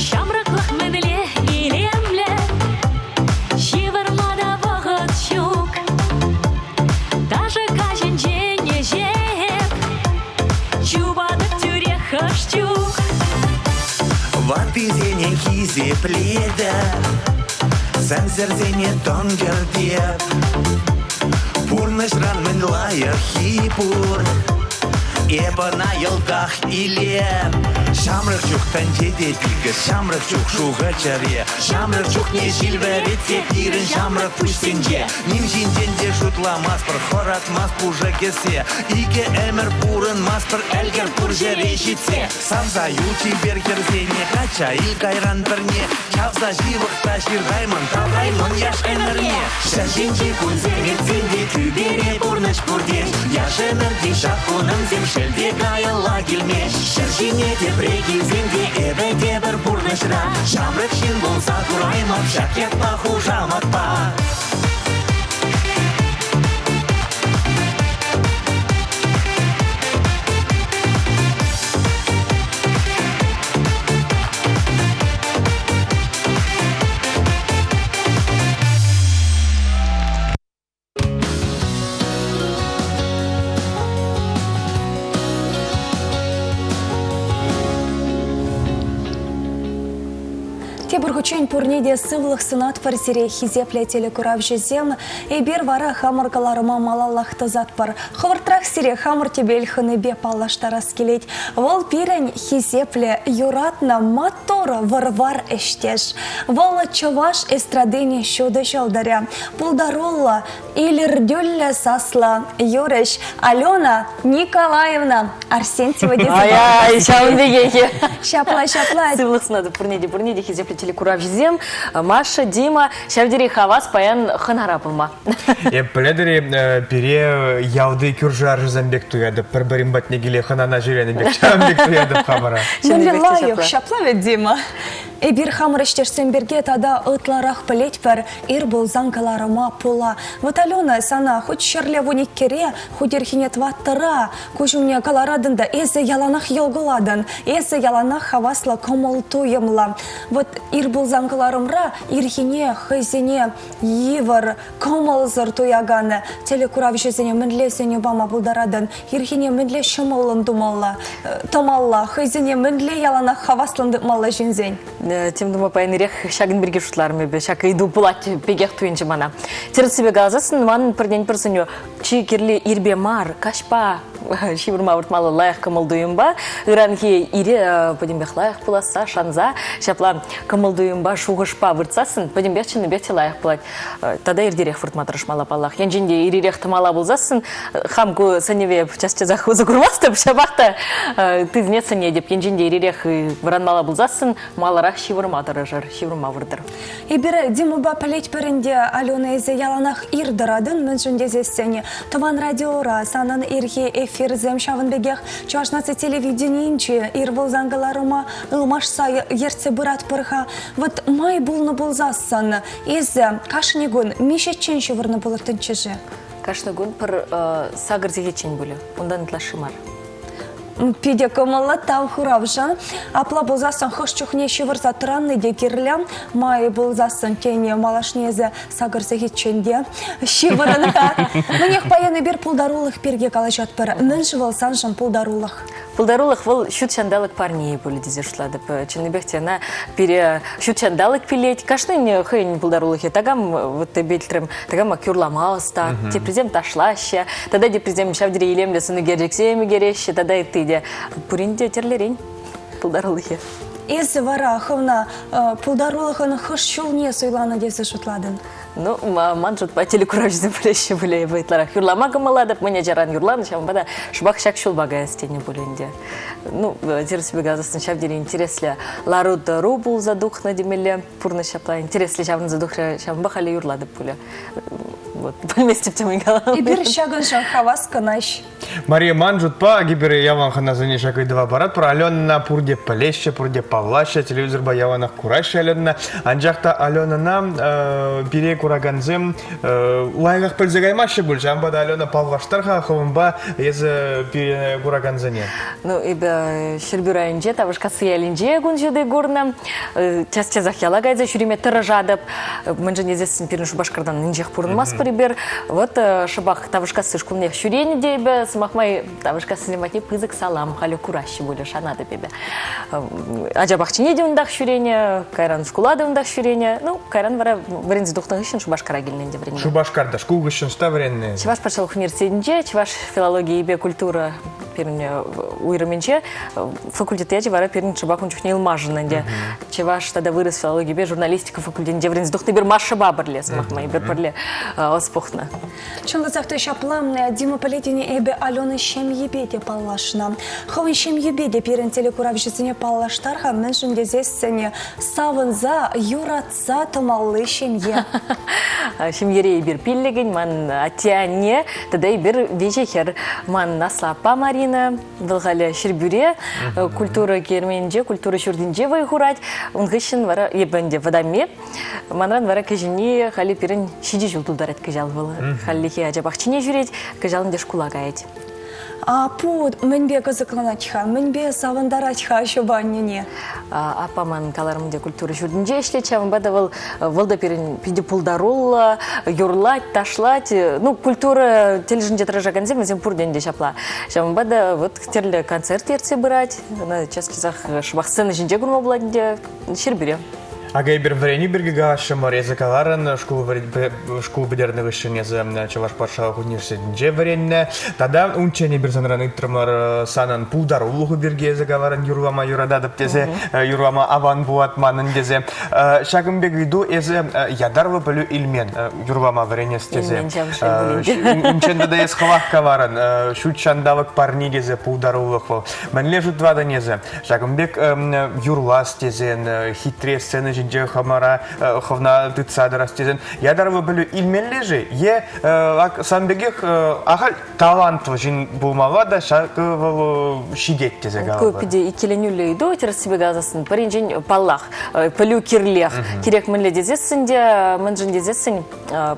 Ҫамрӑклӑх мӗнле илемлӗ, ҫывӑрма та вӑхӑт ҫук. Ташӑ каҫӗнчен ӗҫеп, чупатӑп тӳрех хӑш чух. Ваттисене хисеплетӗп, сӗмсӗрсене тӑн кӗртеп. Пурнӑҫран мӗн лайӑххи пур, эп ӑна йӑлтах илем. Ҫамрӑк чух тӗнче те тикӗс, ҫамрӑк чух шухӑ чӗре. Ҫамрӑк чухне ҫил вӗретсе пирӗн ҫамрӑк пуҫсенче. Ним ҫинчен те шутламастпӑр, хӑратмасть пушӑ кӗсе. Икӗ ӗмӗр пурӑнмастпӑр, ӗлкӗр пур ҫӗре ҫитсе. Савса юл чипер хӗрсене, качча ил кайран пӗрне. Чавса ҫывӑх та ҫыртаймӑн, тавраймӑн яш ӗмӗрне. Ҫӗр ҫинчи кунсем иртсен те тӳпере пурнӑҫ пурте. Яш ӗмӗрти ҫак кунӑмсем шелте каялла килмеҫ. Ҫӗр ҫине тепре килсен те эпӗ тепӗр пурнӑҫра ҫамрӑк ҫын пулса кураймӑп ҫак ятпа хушаматпа. Тепӗр хутчен пурне те сывлӑх сунатпӑр сире, хисеплӗ телекуравҫӑсем. Эпир вара хамӑр кӑларӑма малаллах тӑсатпӑр. Хӑвӑртрах сире хамӑр тӗпел хӑнипе паллаштарас килет. Вӑл пирӗн хисеплӗ, юратнӑ, маттур, вӑр-вар ӗҫтеш. Вӑл чӑваш эстрадин ҫутӑ ҫӑлтӑрӗ, пултаруллӑ, илӗртӳллӗ саслӑ юрӑҫ Алена Николаевна Арсентьева тесе Ай-ай, ҫавӑн пекех. Ҫапла, ҫапла. Сывлӑх сунатӑп пурне те, пурне те хисеплӗ телекуравҫӑсем. Маша, Дима, ҫав тери хавас паян хӑнара пулма. Эп пӗлетӗр-и, пире ялти кӳршӗ арҫынсем пек туятӑп, пӗр-пӗрин патне киле хӑнана ҫӳренӗ пек, ҫавӑн пек туятӑп хамӑра. Мӗнле лайӑх, ҫапла вӗт, Дима? Эпир хамӑр ӗҫтешсем пирки тата ытларах пӗлетпӗр, ир пулсан кӑларӑма пула. Вот, Алена, сана хуть ҫӗрле вуниккӗре, хуть ирхине тӑваттӑра куҫ умне кӑларатӑн та эсӗ яланах йӑлкӑлатӑн, эсӗ яланах хаваслӑ кӑмӑл-туйӑмлӑ. Вот ир пулсан кӑларӑмра ирхине хӑйсене йывӑр, кӑмӑлсӑр туякан телекуравҫӑсене мӗнле сӗнӳ пама пултаратӑн? Ирхине мӗнле ҫӑмӑллӑн тумалла, тӑмалла, хӑйсене мӗнле яланах хаваслӑн тытмалла ҫынсен? Тем тума паян ирех ҫакӑн пирки шутларӑм эпӗ. Ҫак ыйту пулать пекех туйӑнчӗ мана. Тӗрӗссипе каласассӑн, манӑн пӗртен-пӗр сӗнӳ чи кирли ирпе мар, каҫпа ҫывӑрма выртмалла лайӑх кӑмӑл-туйӑмпа, ыранхи ире пӗтӗмпех лайӑх пуласса шанса, ҫапла кӑмӑл-туйӑмпа, шухӑшпа выртсассӑн пӗтӗмпех чӑннипех те лайӑх пулать. Тата иртерех выртма тӑрӑшмалла паллах. Енчен те ир-ирех тӑмалла пулсассӑн, хам ку сӗнӗве час-часах усӑ курмастӑп, ҫапах та тытне сӗнетӗп. Енчен те ир-ирех вӑранмалла пулсассӑн, маларах ҫывӑрма тӑрӑшӑр, ҫывӑрма выртӑр. Эпир Димӑпа пӗлетпӗр ӗнтӗ, Алена, эсӗ яланах ир тӑратӑн, мӗншӗн тесессӗн тӑван радиора санӑн ирхи эфир. эфирсем, ҫавӑн пекех Чӑваш наци телевиденийӗнче ир пулсан кӑларӑма ылмашса ертсе пыратпӑр-ха. Вӑт май пулнӑ пулсассӑн эсӗ кашни кун миҫеччен ҫывӑрнӑ пулӑттӑнччӗ-ши? Кашни кун пӗр сакӑр сехетчен пулӗ, унтан ытлашши мар. Питӗ кӑмӑллӑ тав хуравшӑн. Апла пулсассӑн хӑш чухне ҫывӑрса тӑранни те кирлӗ. Май пулсассӑн тенӗ малашне эсӗ сакӑр сехетчен те ҫывӑрӑн-ха. Мӗнех паян эпир пултарулӑх пирки калаҫатпӑр. Мӗншӗн вӑл саншӑн пултарулӑх? Пултарулӑх вӑл ҫут ҫанталӑк парнийӗ пулӗ тесе шутлатӑп. Чӑннипех те ӑна пире ҫут ҫанталӑк пилет. Кашнин хӑйӗн пултарулӑхӗ. Такам вот эпӗ такам юрлама ӑста, теприсем ташлаҫҫӗ, тата теприсем ҫав тери илемлӗ сӑн ӳкерчӗксем ӳкереҫҫӗ, тата ытти те. Пурин те тӗрлӗрен пултарулӑхӗ. Эсӗ вара хӑвна пултарулӑхӑн хӑш ҫулне суйланӑ тесе шутлатӑн? Ну, ман шутпа телекуравҫӑсем пӗлеҫҫӗ пулӗ эпӗ ытларах юрлама кӑмӑллатӑп, мӗн ачаран юрланӑ, ҫавӑнпа та шӑпах ҫак ҫулпа каяс тенӗ пуль ӗнтӗ. Ну, тӗрӗссипе каласан, ҫав тери интереслӗ лару-тӑру пулса тухнӑ темелле. Пурнӑҫ ҫапла интереслӗ ҫаврӑнса тухрӗ, ҫавӑнпа халӗ юрлатӑп пулӗ. Вот, пӗлместӗп те мӗн калам. Эпир ҫакӑншӑн хавас кӑнаҫ. Мария, ман шутпа, эпир ялан хӑнасене ҫак ыйтӑва паратпӑр. Аленӑна пурте пӗлеҫҫӗ, пурте паллаҫҫӗ, телевизорпа яланах кураҫҫӗ Аленӑна. Анчах та Аленӑна э, пире куракансем э, лайӑхах пӗлсе каймаҫҫӗ пуль. Ҫавӑнпа та Алена паллаштар-ха хӑвӑнпа эсӗ пире куракансене. Ну, эпӗ Ҫӗрпӳ районӗнче, Тавӑшкасси ялӗнче кун ҫути курнӑ. Час-часах яла кайса ҫӳреме тӑрӑшатӑп. Мӗншӗн тесессӗн пирӗн Шупашкартан инҫех пурӑнмастпӑр эпир. Вот шӑпах Тавӑшкасси шкулнех ҫӳренӗ те эпӗ. Сӑмах май, Тавӑшкассисем патне пысӑк салам халӗ кураҫҫӗ пулӗ, шанатӑп эпӗ. Ача пахчине те унтах ҫӳренӗ, кайран шкула та унтах ҫӳренӗ. Ну, кайран вара вӗренсе тухнӑ хыҫҫӑн Шупашкара килнӗ ӗнтӗ вӗренме. Шупашкарта шкул хыҫҫӑн ӑҫта вӗреннӗ? Чӑваш патшалӑх университетӗнче чӑваш филологийӗпе культура пирӗн уйрӑмӗнче факультет ячӗ вара пирӗн шӑпах ун чухне ылмашӑннӑ ӗнтӗ. Чӑваш тата вырӑс филологипе журналистика факультетӗнче вӗренсе тухнӑ эпир Машӑпа пӗрле, сӑмах май, эпир пӗрле ӑс пухнӑ. Чӑнласах та ҫапла, Дима пӗлетӗн эпӗ Алена ҫемйипе те паллашнӑ. Хӑвӑн ҫемйипе те пирӗн телекуравҫӑсене паллаштар-ха, мӗншӗн тесессӗн савӑнса, юратса тӑмалли ҫемье. Ҫемьере эпир пиллӗкӗн, ман атте-анне тата эпир виҫӗ хӗр. Ман аслӑ аппа Марина, вӑл халӗ Ҫӗрпӳре культура керменӗнче, культура ҫуртӗнче вӑй хурать. Ун хыҫҫӑн вара эпӗ ӗнтӗ вӑтамми. Манран вара кӗҫӗнни халӗ пирӗн ҫичӗ ҫул тултарать кӑҫал вӑл. Хальлӗхе ача пахчине ҫӳрет, кӑҫал ӗнтӗ шкула каять. Аппу мӗнпе кӑсӑкланать-ха, мӗнпе савӑнтарать-ха аҫупа аннене? Аппа ман каларӑм те культура ҫуртӗнче ӗҫлет, ҫавӑнпа та вӑл вӑл та пирӗн питӗ пултаруллӑ, юрлать, ташлать. Ну, культура тӗлӗшӗнче тӑрӑшакансем вӗсем пурте ӗнтӗ ҫапла. Ҫавӑнпа та вот тӗрлӗ концерт ертсе пырать. Ӑна час-часах шӑпах сцена ҫинче курма пулать ӗнтӗ Ҫӗрпӳре. Акӑ эпир вӗренӳ пирки калаҫрӑмӑр. Эсӗ каларӑн, шкул, шкул пӗтернӗ хыҫҫӑн эсӗ Чӑваш патшалӑх университетӗнче вӗреннӗ. Тата унччен эпир санран ыйтрӑмӑр санӑн пултарулӑху пирки эсӗ каларӑн юрлама юрататӑп тесе, юрлама аван пулать манӑн тесе. Ҫакӑн пек ыйту эсӗ ятарлӑ пӗлӳ илмен юрлама вӗренес тесе. Илмен ҫав шел пулин те. Унччен тата эс хӑвах каларӑн, ҫут ҫанталӑк парни тесе пултарулӑх вӑл. Мӗнле шутлатӑн эсӗ? Ҫакӑн пек юрлас тесен, хитре сцена ҫинче хӑмара хӑвна тытса тӑрас тесен ятарлӑ пӗлӳ илмелле-ши е сан пекех ахаль талантлӑ ҫын пулмалла та ҫакӑ вӑл ҫитет тесе калӑпӑр? Ку питӗ иккӗленӳллӗ ыйту, тӗрӗссипе каласассӑн. Пӗринчен, паллах, пӗлӳ кирлех. Кирек мӗнле тесессӗн те, мӗншӗн тесессӗн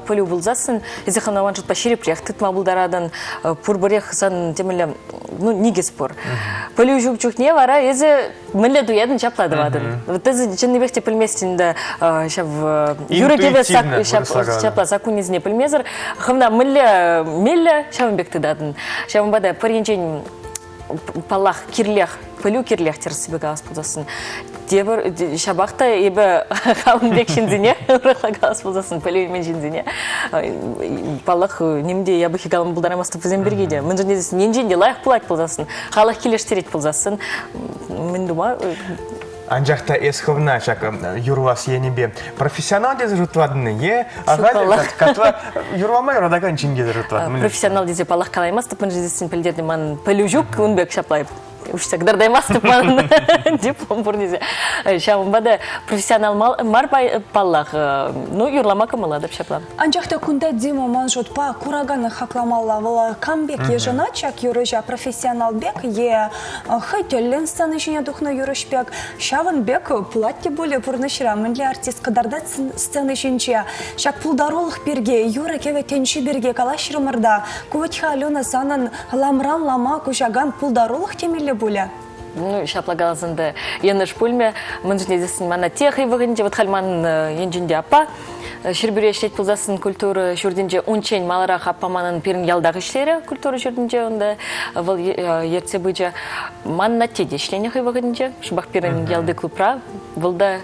пӗлӳ пулсассӑн эсӗ хӑвна ман шутпа ҫирӗпрех тытма пултаратӑн, пурпӗрех сан темӗнле ну, никӗс пур. Пӗлӳ ҫук чухне вара эсӗ мӗнле туятӑн, ҫапла тӑватӑн. Вот эсӗ чӑннипех те пӗлместӗн та ҫав юрӑ-кӗвӗ ҫапла саккунӗсене пӗлмесӗр хӑвна мӗнле меллӗ ҫавӑн пек тытатӑн. Ҫавӑнпа та пӗр енчен паллах, кирлех, пӗлӳ кирлех тӗрӗссипе калас пулсассӑн. Тепӗр, ҫапах та эпӗ хамӑн пек ҫынсене, урӑхла калас пулсассӑн, пӗлӳ илмен ҫынсене, паллах, ним те япӑххи калама пултараймастӑп вӗсем пирки те. Мӗншӗн тесен енчен те лайӑх пулать пулсассӑн, халӑх килӗштерет пулсассӑн, мӗн тума Анчах та эс хӑвна ҫак юрлас енӗпе профессионал тесе шутлатӑн-и е ахаль катла юрлама юратакан ҫын тесе шутлатӑн? Профессионал тесе паллах калаймастӑп, мӗншӗн тесен пӗлтернӗ ман пӗлӳ ҫук, ун пек ҫапла. Уҫса кӑтартаймастӑп манӑн диплом пур тесе. Ҫавӑнпа та профессионал мар паллах, ну, юрлама кӑмӑллатӑп ҫапла. Анчах та кунта Дима ман шутпа куракана хакламалла. Вӑл кам пек йышӑнать ҫак юрӑҫа, профессионал пек е хӑй тӗллӗн сцена ҫине тухнӑ юрӑҫ пек, ҫавӑн пек пулать те пулӗ пурнӑҫра. Мӗнле артист кӑтартать сцена ҫинче. Ҫак пултарулӑх пирки, юрӑ-кӗвӗ тӗнчи пирки калаҫрӑмӑр та, ку вӗт-ха, Алена, санӑн ламран лама куҫакан пултарулӑх темелле пулӗ? Ну, ҫапла каласан та йӑнӑш пулмӗ. Мӗншӗн тесессӗн мана те хӑй вӑхӑтӗнче, вот халь ман енчен те аппа Ҫӗрпӳре ӗҫлет пулсассӑн культура ҫуртӗнче унччен маларах аппа манӑн пирӗн ялтах ӗҫлерӗ культура ҫуртӗнче унта вӑл ертсе пычӗ. Ман атте те ӗҫленӗ хӑй вӑхӑтӗнче, шӑпах пирӗн ялти клубра. Вӑл та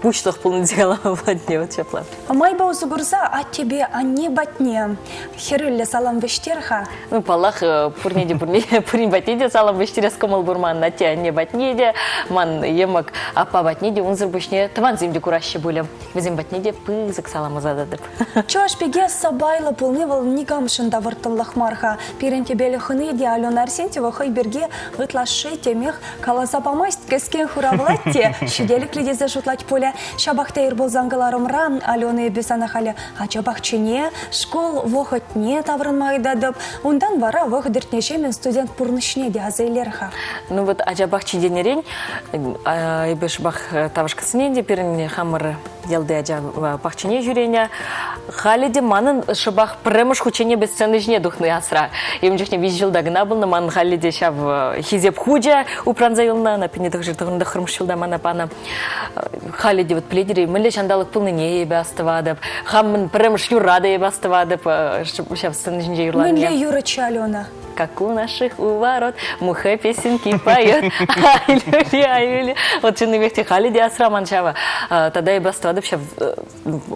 пуҫлӑх пулнӑ тесе калама пулать вот ҫапла. Майпа усӑ курса аттепе анне патне хӗрӳллӗ салам вӗҫтер-ха. Ну, паллах, пурне те пурне, пурин патне те салам вӗҫтерес кӑмӑл пур ман атте анне патне те, ман йӑмӑк аппа патне те, унсӑр пуҫне тӑвансем те кураҫҫӗ пулӗ. Вӗсем патне те пысӑк салам ӑсататӑп. Чӑваш пике сӑпайлӑ пулни вӑл никамшӑн та вӑрттӑнлӑх мар-ха. Пирӗн тӗпел хӑни те Алена Арсентьева хӑй пирки ытлашши темех каласа памасть, кӗскен хуравлать те ҫителӗклӗ тесе шутлать пулӗ. Ҫапах та ир пулсан кӑларӑмра Алена эпӗ сана халӗ ача пахчине, шкул вӑхӑтне таврӑнма ыйтатӑп. Унтан вара вӑхӑт иртнӗҫемӗн студент пурнӑҫне те аса илер-ха. Ну вот ача пахчи тенӗрен эпӗ шӑпах Тавӑшкасене те пирӗн хамӑр ялти ача пахчине ҫӳренӗ. Халӗ те манӑн шӑпах пӗрремӗш хутчен эпӗ сцена ҫине тухни асра. Эпӗ чухне виҫӗ ҫулта кӑна пулнӑ, ман халӗ те ҫав хисеп хучӗ упранса юлнӑ. Ӑна пине тӑхӑр тӑхӑрмӗш ҫулта мана панӑ. Халӗ те вот пӗлетӗр-и, мӗнле ҫанталӑк пулнине эпӗ астӑватӑп. Хамӑн пӗрремӗш юрра та эпӗ астӑватӑп, ҫав сцена ҫинче юрланине. Мӗнле юрӑччӗ, Алена? Как у наших у ворот муха песенки поет. Ай-люли, ай-люли. Вот чӑннипех те халӗ те асра ман ҫавӑ. Тата эпӗ астӑватӑп ҫав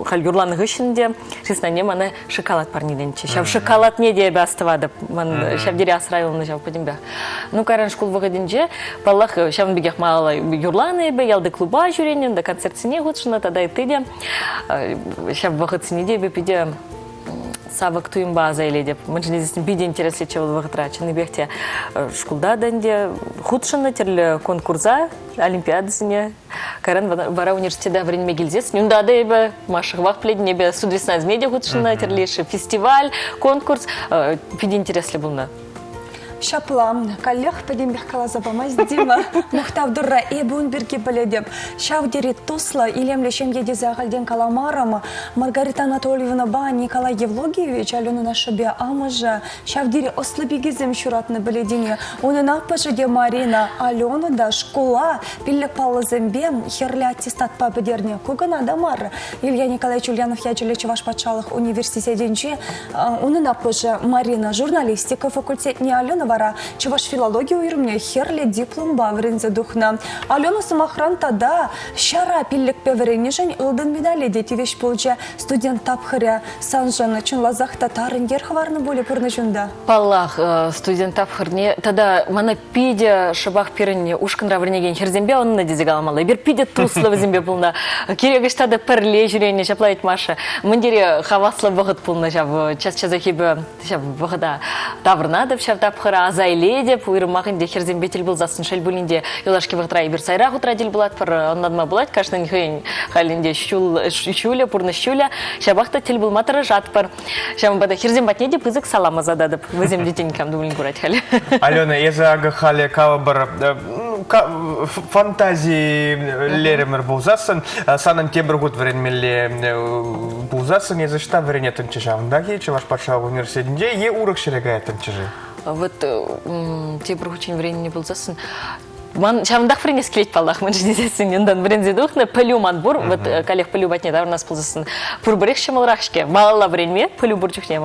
халь юрланӑ хыҫҫӑн те хреснанне мана шоколад парнеленчӗ. Ҫав шоколадне те эпӗ астӑватӑп. Ман ҫав тери асра юлнӑ ҫав пӗтӗмпех. Ну, кайран шкул вӑхӑтӗнче, паллах, ҫавӑн пекех малалла юрланӑ эпӗ, ялти клуба ҫӳренӗ, унта концертсене хутшӑннӑ тата ытти те. Ҫав вӑхӑтсене те эпӗ питӗ савӑк туйӑмпа аса илетӗп. Мӗншӗн тесен питӗ интереслӗччӗ вӑл вӑхӑтра. Чӑннипех те шкулта та ӗнтӗ хутшӑннӑ тӗрлӗ конкурса, олимпиадӑсене. Кайран вара университета вӗренме килсессӗн унта та эпӗ Маша хӑвах пӗлетӗн, эпӗ Судвесна те хутшӑннӑ, тӗрлӗ фестиваль, конкурс. Питӗ интереслӗ пулнӑ. Ҫапла, каллех пӗтӗмпех каласа памасть Дима. Мухтав Турра, эпӗ ун пирки пӗлетӗп. Ҫав тери туслӑ, илемлӗ ҫемье тесе ахальтен каламарӑм. Маргарита Анатольевнӑпа Николай Евлогиевич, Аленӑн ашшӗпе амӑшӗ, ҫав тери ӑслӑ пикесем ҫуратнӑ пӗлетӗн-и? Унӑн аппӑшӗ те Марина, Алена та шкула пиллӗк паллӑсемпе хӗрлӗ аттестатпа пӗтернӗ. Ку кӑна та мар. Илья Николаевич Ульянов ячӗллӗ Чӑваш патшалӑх университетӗнче Унӑн аппӑшӗ Марина журналистика факультетне, Алена вара чӑваш филологи уйрӑмне хӗрлӗ дипломпа вӗренсе тухнӑ. Алена, сӑмахран, тата ҫара пиллӗкпе вӗреннӗшӗн ылтӑн медале те тивӗҫ пулчӗ. Студент тапхӑрӗ саншӑн чӑнласах та тарӑн йӗр хӑварнӑ пулӗ пурнӑҫунта. Паллах, студент тапхӑрне тата мана питӗ шӑпах пирӗн ушкӑнра вӗренекен хӗрсемпе ӑннӑ тесе каламалла. Эпир питӗ туслӑ вӗсемпе пулнӑ. Кирек ӑҫта та пӗрле ҫӳренӗ, ҫапла ыйт Маша. Мӗн тери хаваслӑ вӑхӑт пулнӑ ҫав. Час-часах эпӗ ҫав вӑхӑта таврӑнатӑп ҫав тапхӑра, аса илетӗп. Уйрӑмах ӗнтӗ хӗрсемпе тӗл пулсассӑн шел пулин те юлашки вӑхӑтра эпир сайра хутра тӗл пулатпӑр. Ӑнланма пулать, кашнин хӑйӗн халь ӗнтӗ ҫул ҫулӗ, пурнӑҫ ҫулӗ. Ҫапах та тӗл пулма тӑрӑшатпӑр. Ҫавӑнпа та хӗрсем патне те пысӑк салам ӑсататӑп. Вӗсем те тен кам та пулин курать халӗ. Алена, эсӗ акӑ халӗ калӑпӑр фантазилерӗмӗр пулсассӑн, санӑн тепӗр хут вӗренмелле пулсассӑн, эсӗ ӑҫта вӗренеттӗнччӗ ҫавӑнтах-и Чӑваш патшалӑх университетӗнче е урӑх ҫӗре каяттӑнччӗ-ши? Вот тепӗр хутчен вӗреннӗ пулсассӑн, Ман ҫавӑнтах вӗренес килет паллах, мӗншӗн тесессӗн унтан вӗренсе тухнӑ, пӗлӳ ман пур, вот каллех пӗлӳ патне таврӑнас пулсассӑн пурпӗрех ҫӑмӑлрах-ҫке. Малалла вӗренме, пӗлӳ пур чухне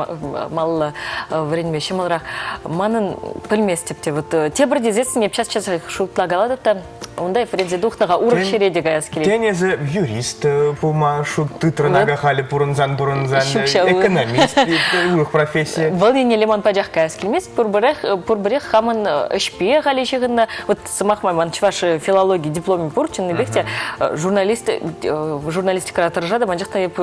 малалла вӗренме ҫӑмӑлрах. Манӑн пӗлместӗп те, вот тепӗр тесессӗн эп час-часах шутлакалатӑп та. Унта вӗренсе тухнӑ-ха, урӑх ҫӗре те каяс килет. Тен, эсӗ юрист пулма шут тытрӑн ака халӗ пурӑнсан-пурӑнсан, экономист, урӑх професси. Вӑл еннелле ман пачах каяс килмест. Пурпӗрех, пурпӗрех хамӑн ӗҫпе халӗ ҫыхӑннӑ. Вот сӑмах май, ман чӑваш филологи дипломӗ пур, чӑннипех те журналист, журналистикӑра тӑрӑшатӑп, анчах та эп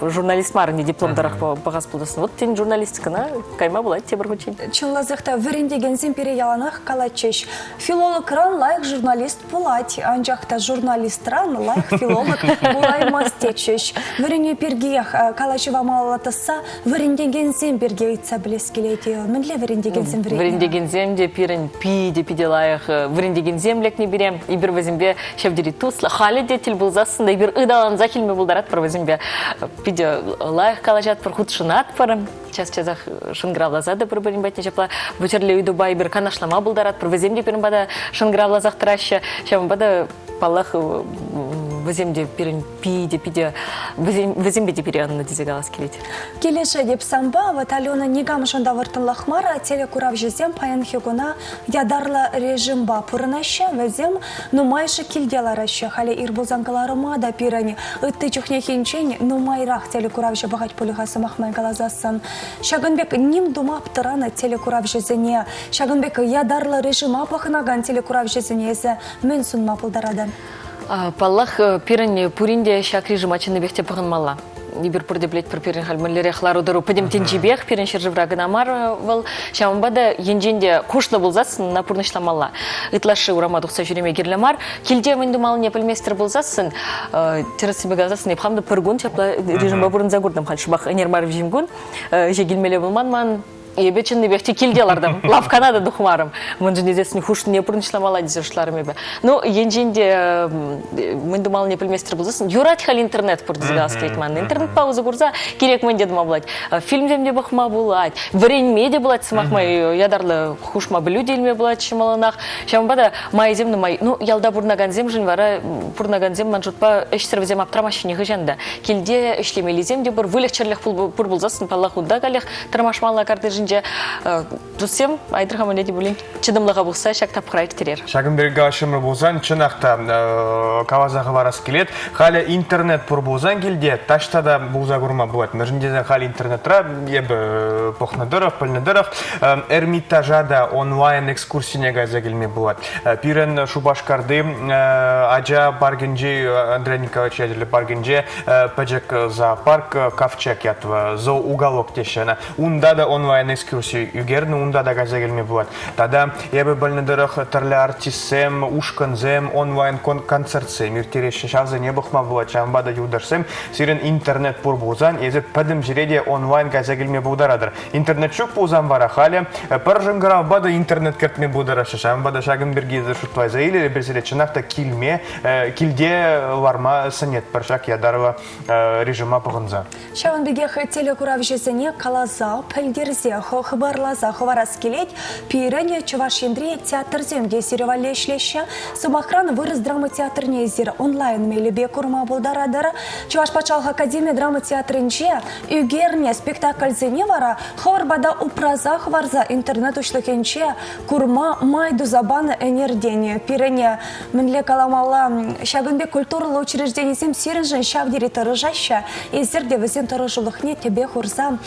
журналист мар, не диплом тӑрӑх пӑхас пултарсан. Вот тен, журналистикӑна кайма пулать тепӗр хутчен. Чӑнласах та вӗрентекенсем пире яланах калатчӗҫ. Филологран лайӑх журналист пулать, анчах та журналистран лайӑх филолог пулаймасть тетчӗҫ. Вӗренӳ пиркиех калаҫӑва малалла тӑсса вӗрентекенсем пирки ыйтса пӗлес килет. Мӗнле вӗрентекенсем вӗрентнӗ? Вӗрентекенсем те пирӗн питӗ-питӗ лайӑх вӗрентекенсем лекнӗ пире. Эпир вӗсемпе ҫав тери туслӑ. Халӗ те тӗл пулсассӑн та эпир ыталансах илме пултаратпӑр вӗсемпе. Питӗ лайӑх калаҫатпӑр, хутшӑнатпӑр. Час-часах шӑнкӑравласа та пӗр-пӗрин патне ҫапла тӗрлӗ ыйтупа эпир канашлама пултаратпӑр. Вӗсем те пирӗн пата шӑнкӑравласах тӑраҫҫӗ. Ҫавӑнпа та, паллах, вӗсем те пирӗн питӗ-питӗ вӗсемпе те пире ӑннӑ тесе калас килет. Килӗшетӗп санпа. Вот Алена никамшӑн та вӑрттӑнлӑх мар. Телекуравҫӑсем паянхи куна ятарлӑ режимпа пурӑнаҫҫӗ. Вӗсем нумайӑшӗ килте лараҫҫӗ. Халӗ ир пулсан кӑларӑма та пирӗн ытти чухнехинчен нумайрах телекуравҫӑ пӑхать пуль-ха сӑмах май каласассӑн. Ҫакӑн пек ним тума аптӑранӑ телекуравҫӑсене, ҫакӑн пек ятарлӑ режима пӑхӑнакан телекуравҫӑсене эсӗ мӗн сунма пултаратӑн? Паллах, пирӗн пурин те ҫак режима чӑннипех те пӑхӑнмалла. Эпир пурте пӗлетпӗр, пирӗн халь мӗнлерех лару-тӑру пӗтӗм тӗнчипех, пирӗн ҫӗршывра кӑна мар вӑл. Ҫавӑнпа та енчен те хушнӑ пулсассӑн ӑна пурнӑҫламалла. Ытлашши урама тухса ҫӳреме кирлӗ мар. Килте мӗн тумаллине пӗлместӗр пулсассӑн, тӗрӗссипе каласассӑн, эп хам та пӗр кун ҫапла режимпа пурӑнса куртӑм. Халь шӑпах ӗнер мар виҫӗм кун ӗҫе килмелле пулман ман. Эпӗ чӑннипех те килте лартӑм, лавккана та тухмарӑм. Мӗншӗн тесессӗн хушнине пурнӑҫламалла тесе шутларӑм эпӗ. Ну, енчен те мӗн тумаллине пӗлместӗр пулсассӑн, юрать халь интернет пур тесе калас килет ман. Интернетпа усӑ курса кирек мӗн те тума пулать. Фильмсем те пӑхма пулать, вӗренме те пулать, сӑмах май, ятарлӑ хушма пӗлӳ те илме пулать ҫӑмӑллӑнах. Ҫавӑнпа та майсем нумай. Ну, ялта пурӑнакансемшӗн вара пурӑнакансем ман шутпа ӗҫсӗр вӗсем аптрамаҫҫӗ нихӑҫан та. Килте ӗҫлемеллисем те пур, выльӑх-чӗрлӗх пур пулсассӑн, паллах, унта каллех тӑрмашмалла картишӗнче. Туссем, айтӑр-ха мӗнле те пулин чӑтӑмлӑха пухса ҫак тапхӑра ирттерер. Ҫакӑн пирки калаҫрӑмӑр пулсан, чӑнах та каласа хӑварас килет. Халӗ интернет пур пулсан килте таҫта та пулса курма пулать. Мӗншӗн тесен халь интернетра эпӗ пӑхнӑ тӑрӑх, пӗлнӗ тӑрӑх, Эрмитажа та онлайн экскурсине кайса килме пулать. Пирӗн Шупашкарти ача паркӗнчи, Андрей Николаевич ячӗллӗ паркӗнче пӗчӗк зоопарк Ковчег ятлӑ, зооуголок теҫҫӗ ӑна. Унта та онлайн экскурси ӳкернӗ, унта та кайса килме пулать. Тата эпӗ пӗлнӗ тӑрӑх тӗрлӗ артистсем, ушкӑнсем онлайн концертсем ирттереҫҫӗ, ҫавсене пӑхма пулать. Ҫавӑнпа та юлташсем, сирӗн интернет пур пулсан, эсир пӗтӗм ҫӗре те онлайн кайса килме пултаратӑр. Интернет ҫук пулсан вара халӗ пӗр шӑнкӑравпа та интернет кӗртме пултараҫҫӗ. Ҫавӑнпа та ҫакӑн пирки шутласа илер, эпир сире чӑнах та килме, килте ларма сӗнетпӗр ҫак ятарлӑ режима пӑхӑнса. Ҫавӑн пекех телекуравҫӑсене каласа, пӗлтерсе, хыпарласа хӑварас килет. Пирӗн Чӑваш Енри театрсем те сире валли ӗҫлеҫҫӗ. Сӑмахран, вырӑс драма театрне эсир онлайн мелӗпе курма пултаратӑр. Чӑваш патшалӑх академи драма театрӗнче Ӳкернӗ спектакльсене вара хӑвӑр пата упраса хӑварса интернет уҫлӑхӗнче курма май туса панӑ ӗнертен. Пирӗн мӗнле каламалла, ҫакӑн пек культурӑллӑ учрежденисем сирӗншӗн ҫав тери тӑрӑшаҫҫӗ. Эсир те вӗсен тӑрӑшулӑхне тӗпе хурса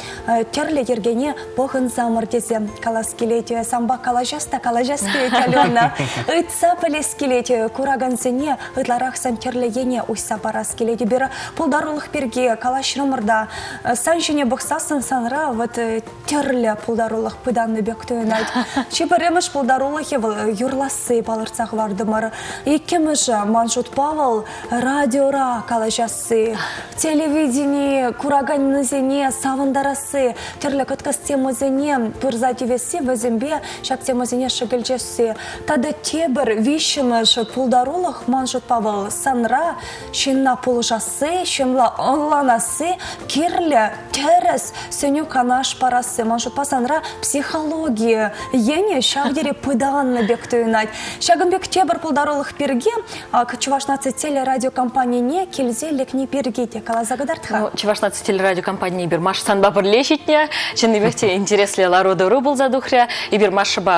тӗрлӗ йӗркене пӑхӑнсамӑр тесе калас килет. Санпа калаҫас та калаҫас килет, Алена. Ыйтса пӗлес килет куракансене ытларах сан тӗрлӗ ене уҫса парас килет. Эпир пултарулӑх пирки калаҫрӑмӑр та, сан ҫине пӑхсассӑн санра вот тӗрлӗ пултарулӑх пытаннӑ пек туйӑнать. Чи пӗрремӗш пултарулӑхӗ вӑл юрласси палӑртса хӑвартӑмӑр. Иккӗмӗшӗ, ман шутпа, вӑл радиора калаҫасси, телевидени кураканӗсене савӑнтарасси, тӗрлӗ кӑткӑс темӑсене пырса тивесси, вӗсемпе ҫак темӑсене шӗкӗлчесси. Тата тепӗр виҫҫӗмӗш пултарулӑх, ман шутпа, вӑл санра ҫынна пулӑшасси, ҫынла ӑнланасси, кирлӗ, тӗрӗс сӗнӳ-канаш парасси. Ман шутпа, санра психологи енӗ ҫав тери пытаннӑ пек туйӑнать. Ҫакӑн пек тепӗр пултарулӑх пирки ак Чӑваш наци телерадиокомпанине килсе лекни пирки те каласа кӑтарт-ха. Ну, Чӑваш наци телерадиокомпанине эпир Маш санпа пӗрле ҫитнӗ. Чӑннипех те. интереслӗ лару-тӑру пулса тухрӗ. Эпир Машӑпа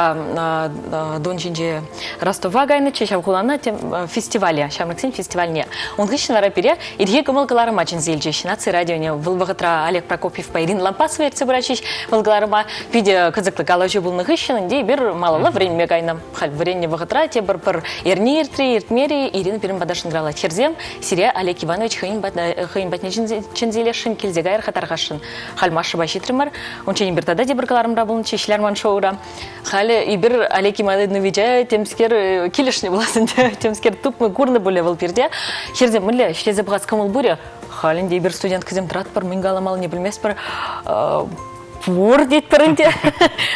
Дон ҫинче Ростова кайнӑччӗ ҫав хулана фестивале, ҫамрӑксен фестивальне. Ун хыҫҫӑн вара пире ирхи кӑмӑл кӑларӑма чӗнсе илчӗҫ. Наци радионе вӑл вӑхӑтра Олег Прокопьевпа Ирина Лампасова ертсе пыратчӗҫ. Вӑл кӑларӑма питӗ кӑсӑклӑ калаҫу пулнӑ хыҫҫӑн ӗнтӗ эпир малалла вӗренме кайнӑ. Халь вӗреннӗ вӑхӑтра тепӗр пӗр эрне иртрӗ, иртмерӗ Ирина пирӗн пата шӑнкӑравлать. Хӗрсем, сире Олег Иванович хӑйӗн хӑйӗн патне чӗнсе илесшӗн, килсе кайӑр-ха тархасшӑн. Халь Машӑпа ҫитрӗмӗр. Унччен эпир тата тепӗр кӑларӑмра пулнӑччӗ Ҫлярман шоура. Халӗ эпир Олег Ивановича темскер килӗшнӗ пулас ӗнтӗ, темскер тупнӑ, курнӑ пулӗ вӑл пирте. Хӗрсем мӗнле ӗҫлесе пӑхас кӑмӑл пурӗ? Халь ӗнтӗ эпир студенткӑсем тӑратпӑр, мӗн каламаллине пӗлместпӗр. Пур тетпӗр ӗнтӗ.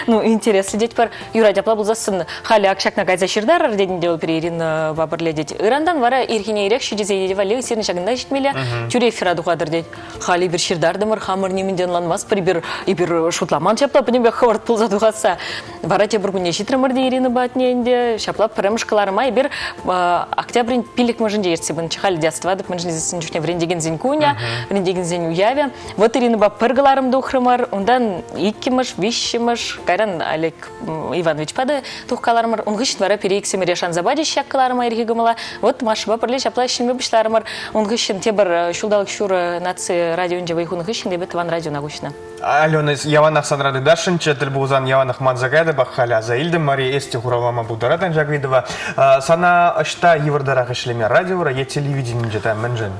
Ну, интереслӗ тетпӗр. Юрать, апла пулсассӑн халӗ ак ҫакна кайса ҫыртарӑр тет ӗнтӗ вӑл пире Иринӑпа пӗрле тет. Ырантан вара ирхине ирех ҫитесе валли сирӗн ҫакӑнта ҫитмелле, тӳре эфира тухатӑр тет. Халь эпир ҫыртартӑмӑр, хамӑр нимӗн те ӑнланмастпӑр, эпир, эпир шутламан ҫапла пӗтӗмпех хӑвӑрт пулса тухасса. Вара тепӗр кунне ҫитрӗмӗр те Ирина патне ӗнтӗ. Ҫапла пӗрремӗш кӑларӑма эпир октябрӗн пиллӗкмӗшӗнче ертсе пынӑччӗ. Халӗ те астӑватӑп, мӗншӗн тесен чухне вӗрентекенсен кунӗ, вӗрентекенсен уявӗ. Вот Иринӑпа пӗр кӑларӑм тухрӑмӑр, унтан иккӗмӗш, виҫҫӗмӗш, кайран Олег Ивановичпа та тухкаларӑмӑр. Ун хыҫҫӑн вара пире иксӗмӗре шанса пачӗҫ ҫак кӑларӑма ирхи кӑмӑла. Вот Машӑпа пӗрле ҫапла ӗҫлеме пуҫларӑмӑр. Ун хыҫҫӑн тепӗр ҫулталӑк ҫурӑ наци радионче вӑй хунӑ хыҫҫӑн эпӗ тӑван радиона куҫнӑ. Алена, яланах санра тытасшӑнччӗ, тӗл пулсан яланах манса каятӑп, халӗ аса илтӗм. Мария, эс те хуравлама пултаратӑн ҫак ыйтӑва. Сана ӑҫта йывӑртарах ӗҫлеме, радиора е телевиденинче та мӗншӗн?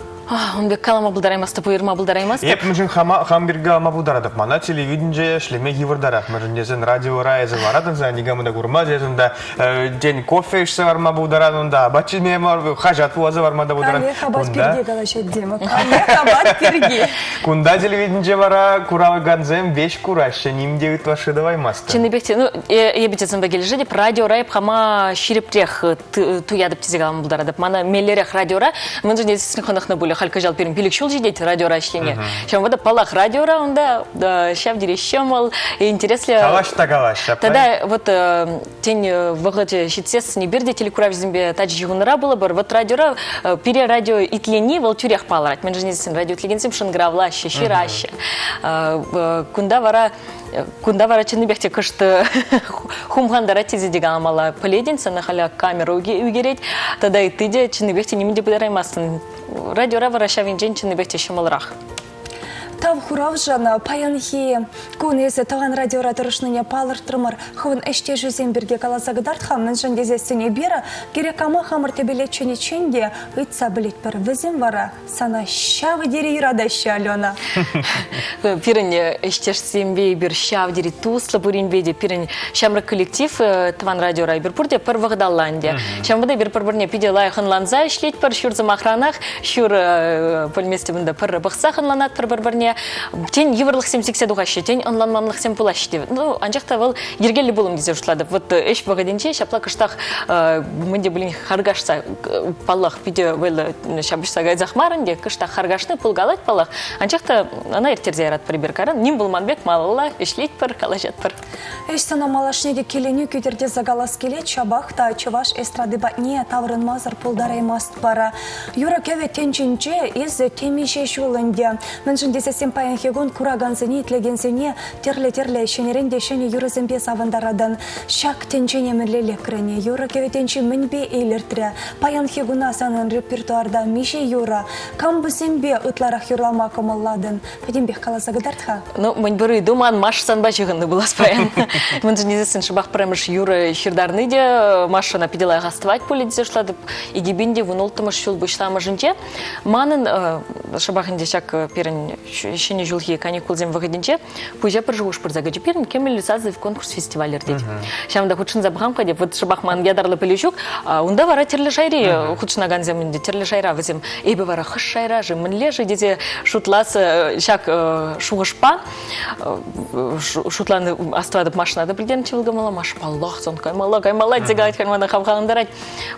Ун пек калама пултараймастӑп, уйӑрма пултараймастӑп. Эп мӗншӗн хама хам пирки калама пултаратӑп. Мана телевиденинче ӗҫлеме йывӑртарах. Мӗншӗн тесен радиора эсӗ ларатӑн сан, никама та курмасть эсӗ унта тен кофе ӗҫсе ларма пултаран унта, апат ҫиме мар, хаҫат вуласа ларма та пултаран. Каллех апат пирки калаҫать Дима. Каллех апат пирки. Кунта телевиденинче вара куракансем веҫ кураҫҫӗ, ним те ытлашши тӑваймастӑн. Чӑннипех те, ну, эпӗ те санпа килӗшетӗп, радиора эп хама ҫирӗпрех туятӑп тесе калама пултаратӑп. Мана меллӗрех радиора, мӗншӗн тесен хӑнӑхнӑ пулӗ. Халь кӑҫал пирӗн пилӗк ҫул ҫитет радиора ӗҫлеме. Ҫавӑнпа та, паллах, радиора унта ҫав тери ҫӑмӑл, интереслӗ. Калаҫ та калаҫ. Ҫапла. Тата вот тен вӑхӑчӗ ҫитсессӗн эпир те телекуравҫӑсемпе тачӑ ҫыхӑнура пулӑпӑр. Вот радиора пире радио итлени вӑл тӳрех палӑрать. Мӗншӗн тесен радио итлекенсем шӑнкӑравлаҫҫӗ, ҫыраҫҫӗ. Кунта вара Кунта вара чӑннипех те кӑшт хумхантарать тесе те каламалла. Пӗлетӗн, сана халӗ камера ӳкерет, тата ытти те чӑннипех те нимӗн те пытараймастӑн. Радиора вара ҫав енчен чӑннипех те ҫӑмӑлрах. Тав хуравшӑн паянхи кун эсӗ тӑван радиора тӑрӑшнине палӑртрӑмӑр. Хӑвӑн ӗҫтешӳсем пирки каласа кӑтарт-ха, мӗншӗн тесессӗн эпир кирек кама хамӑр тӗпеле чӗниччен те ыйтса пӗлетпӗр. Вӗсем вара Сана ҫав тери юратаҫҫӗ, Алена. Пирӗн ӗҫтешсемпе эпир ҫав тери туслӑ пуринпе те. Пирӗн ҫамрӑк коллектив Тӑван радиора эпир пурте пӗр вӑхӑталла ӗнтӗ. Ҫавӑнпа та эпир пӗр-пӗрне питӗ лайӑх ӑнланса ӗҫлетпӗр. Ҫур сӑмахранах, ҫур пӗлместӗп ӗнтӗ, пӗр пӑхсах ӑнланатпӑр пӗр-пӗрне. Тен, йывӑрлӑхсем сиксе тухаҫҫӗ, тен, ӑнланманлӑхсем пулаҫҫӗ те. Ну, анчах та вӑл йӗркеллӗ пулӑм тесе шутлатӑп. Вот ӗҫ вӑхӑтӗнче ҫапла кӑштах мӗн те пулин харкашса, паллах, питӗ вӑйлӑ ҫапӑҫса кайсах мар ӗнтӗ, кӑштах харкашни пулкалать, паллах. Анчах та ӑна ирттерсе яратпӑр эпир кайран. Ним пулман пек малалла ӗҫлетпӗр, калаҫатпӑр. Ӗҫ сана малашне те киленӳ кӳтӗр тесе калас килет, ҫапах та чӑваш эстради патне таврӑнмасӑр пултараймастпӑр. Юрӑ-кӗвӗ тӗнчинче эсӗ темиҫе ҫул ӗнтӗ. Мӗншӗн тесессӗн паянхи кун куракансене, итлекенсене тӗрлӗ-тӗрлӗ ҫӗнӗрен те ҫӗнӗ юрӑсемпе савӑнтаратӑн. Ҫак тӗнчене мӗнле лекрӗн? Юрӑ-кӗвӗ тӗнчи мӗнпе илӗртрӗ? Паянхи куна санӑн репертуарта миҫе юрӑ? Кам вӗсемпе ытларах юрлама кӑмӑллатӑн? Пӗтӗмпех каласа кӑтарт-ха. Ну, мӗн пӗр ыйту ман Маша санпа ҫыхӑннӑ пулас паян. Мӗншӗн тесессӗн шӑпах пӗрремӗш юрӑ ҫыртарни те Машӑна питӗ лайӑх астӑвать пулӗ тесе шутлатӑп. 2016 ҫул пуҫламӑшӗнче манӑн шӑпах ӗнтӗ ҫак пирӗн ҫӗнӗ ҫулхи каникулсем вӑхӑтӗнче пуҫа пӗр шухӑш пырса кӗчӗ. Пирӗн кӗмӗл сасӑ конкурс фестиваль иртет. Ҫавӑнта хутшӑнса пӑхам-ха теп. Вот шӑпах ман ятарлӑ пӗлӳ ҫук. Унта вара тӗрлӗ шайри хутшӑнакансем ӗнтӗ, тӗрлӗ шайра вӗсем. Эпӗ вара хӑш шайра-ши, мӗнле-ши тесе шутлас ҫак шухӑшпа шутланӑ астӑватӑп Машӑна та пӗлтернӗччӗ вӑл кӑмӑла. Маша, паллах, сон каймалла, каймалла тесе калать халь мана хавхалантарать.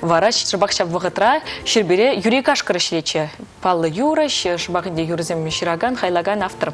Вара шӑпах ҫав вӑхӑтра Ҫӗрпӳре Юрий Кашкӑр ӗҫлетчӗ. Паллӑ юрӑҫ, шӑпах ӗнтӗ юрӑсем ҫыракан, хайлакан. юрлакан автор.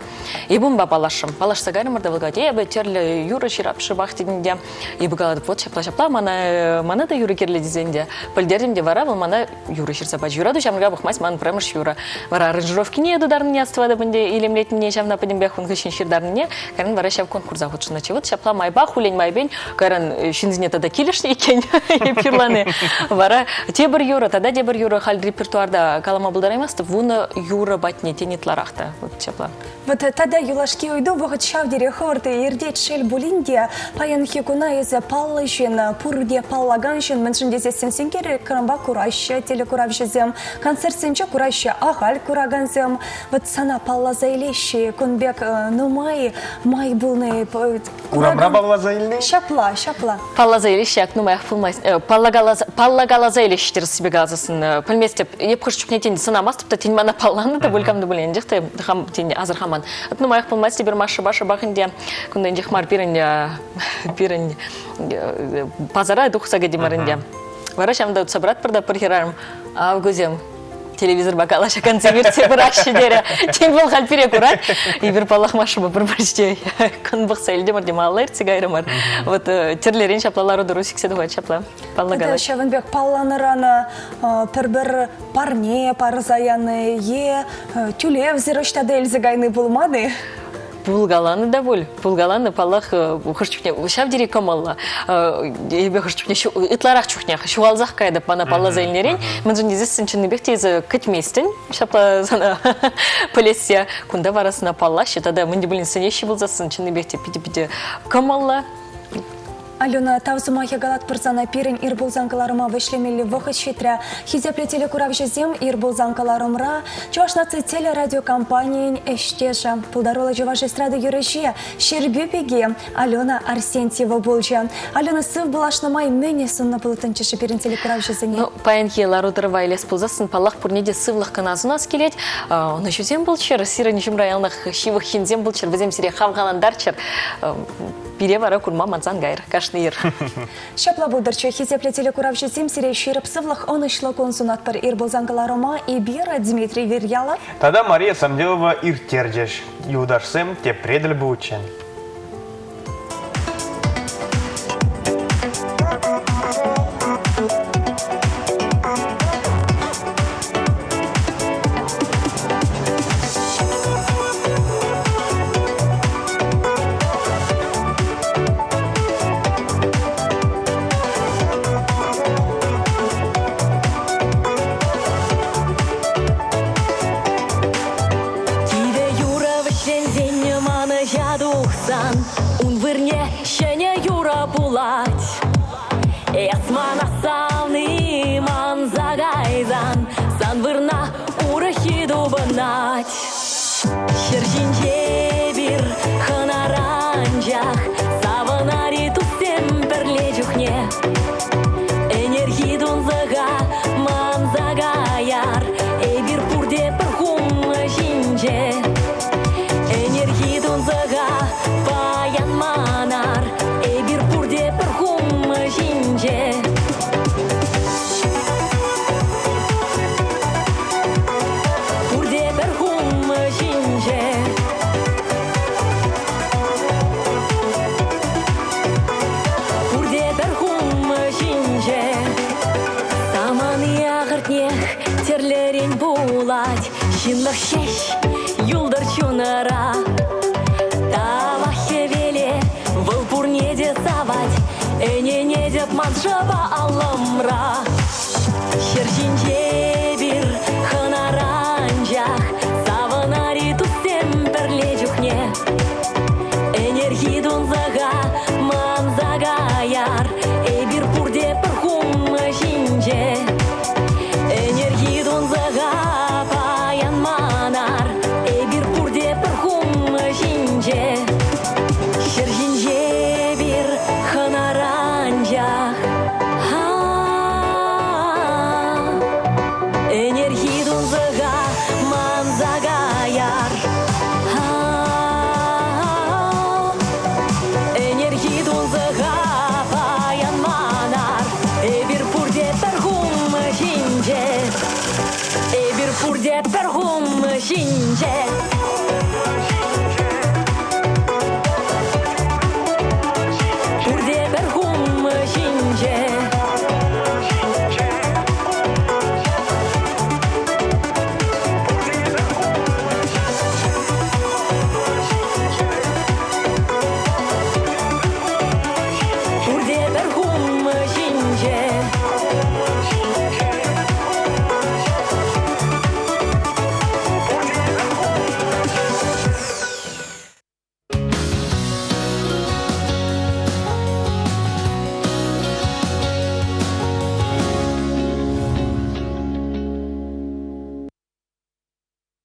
Эпӗ унпа паллашрӑм. Паллашса кайрӑмӑр та вӑл калать, эпӗ тӗрлӗ юрӑ ҫырап шӑпах тетӗн те. Эпӗ калатӑп, вот ҫапла-ҫапла мана, мана та юрӑ кирлӗ тесен те. Пӗлтертӗм те вара вӑл мана юрӑ ҫырса пачӗ. Юрату ҫамрӑка пӑхмасть ман пӗрремӗш юрӑ. Вара аранжировкине тутарнине астӑватӑп ӗнтӗ, илемлетнине ҫавна пӗтӗмпех ун хыҫҫӑн ҫыртарнине. Кайран вара ҫав конкурса хутшӑннӑччӗ. Вот ҫапла майпа, хуллен майпен кайран ҫынсене тата килӗшнӗ иккен эп юрлани. Вара тепӗр юрӑ, тата тепӗр юрӑ халь репертуарта калама пултараймастӑп. Вунӑ юрӑ патне тен ытларах та. Вот ҫапла. Вот тата юлашки ыйту вӑхӑт ҫав тери хӑвӑрт иртет, шел пулин те, паянхи куна эсӗ паллӑ ҫын, пурте паллакан ҫын, мӗншӗн тесессӗн сенкер экранпа кураҫҫӗ телекуравҫӑсем, концертсенче кураҫҫӗ ахаль куракансем. Вот сана палласа илеҫҫӗ кун пек нумай май пулнӑ. Урамра палласа илни? Ҫапла, ҫапла. Палласа илеҫҫӗ, ак нумаях пулмасть. Паллакаласа илеҫҫӗ тӗрӗссипе каласассӑн. Пӗлместӗп, эп хӑш чухне тен сӑнамастӑп та, тен мана палланӑ та пуль кам та пулин, анчах та хам тен асӑрхаман. Нумаях пулмасть эпир Машӑпа шӑпах ӗнтӗ кунта инҫех мар пирӗн пирӗн пасара тухса кӗтӗмӗр ӗнтӗ. Вара ҫавӑнта утса пыратпӑр та пӗр хӗрарӑм ав кусем телевизорпа калаҫакансем иртсе пыраҫҫӗ терӗ. Тен вӑл халь пире курать. Эпир паллах Машӑпа пӗр пӗрчте кӑн пӑхса илтӗмӗр те малалла иртсе кайрӑмӑр. Вот тӗрлӗрен ҫапла лару-тӑру сиксе тухать ҫапла. Паллӑ калать. Ҫавӑн пек палланӑран пӗр-пӗр парне парса яни е тӳлевсӗр ӑҫта та илсе кайни пулман-и? Пулкаланӑ та пуль, пулкаланӑ, паллах, хӑш чухне ҫав тери кӑмӑллӑ. Эпӗ хӑш чухне ытларах чухне ҫухалсах каятӑп мана палласа илнӗрен. Мӗншӗн тесессӗн чӑннипех те эсӗ кӗтместӗн ҫапла сана пӗлессе. Кунта вара сана паллаҫҫӗ тата мӗн те пулин сӗнеҫҫӗ пулсассӑн чӑннипех те питӗ-питӗ кӑмӑллӑ. Алена, тав сӑмахӗ калатпӑр сана пирӗн ир пулсан кӑларӑма вӗҫлемелли вӑхӑт ҫитрӗ. Хисеплӗ телекуравҫӑсем ир пулсан кӑларӑмра Чӑваш наци телерадиокомпанийӗн ӗҫтешӗ, пултаруллӑ чӑваш эстрада юрӑҫи, Ҫӗрпӳ пики Алена Арсентьева пулчӗ. Алена, сыв пулашнӑ май мӗн суннӑ пулӑттӑнччӗ-ши пирӗн телекуравҫӑсене? Ну, паянхи лару-тӑрӑва илес пулсассӑн, паллах, пурне те сывлӑх кӑна сунас килет. Ӑнӑҫусем пулччӑр, сирӗн ҫумра яланах ҫывӑх ҫынсем пулччӑр, вӗсем сире хавхалантарччӑр. Пире вара курма мансан кайӑр кашни ир. Ҫапла пултӑрччӗ, хисеплӗ телекуравҫӑсем, сире ҫирӗп сывлӑх, ӑнӑҫлӑ кун сунатпӑр. Ир пулсан кӑларӑма эпир, Дмитрий Вирьялов. Тата Мария Самделова ирттерчӗҫ. Юлташсем тепре тӗл пулччен. Кивӗ юрӑ вӗҫленсен манӑҫа тухсан ун вырне ҫӗнӗ юрӑ пулать. Эс мана савни манса кайсан сан вырна урӑххи тупӑнать. Ҫӗр ҫинче эпир хӑнара анчах савӑнари туссем пӗрле чухне. Ӗнерхи тунсӑха манса каяр, эпир пурте пӗр хум ҫинче. Ӗнерхи тунсӑха паян манар, эпир пурте пӗр хум ҫинче. Пурте пӗр хум ҫинче. Пурте пӗр хум ҫинче. Самани ахӑртнех тӗрлӗрен пулать. Ҫынлӑх ҫеҫ юлтӑр чунӑра. Тавах хӗвеле, вӑл пурне те савать. Ӗненетӗп ман шӑпа аллӑмра. Ҫӗр ҫинче эпир хӑнара анчах савӑнари туссем пӗрле чухне. Ӗнерхи тунсӑха манса каяр, эпир пурте пӗр хум ҫинче. Ӗнерхи тунсӑха паян манар, эпир пурте пӗр хум ҫинче. Ҫӗр ҫинче эпир хӑнара анчах. Ӗнерхи тунсӑха манса каяр. Ӗнерхи тунсӑха паян манар. Эпир пурте пӗр хум ҫинче. Эпир пурте пӗр хум ҫинче.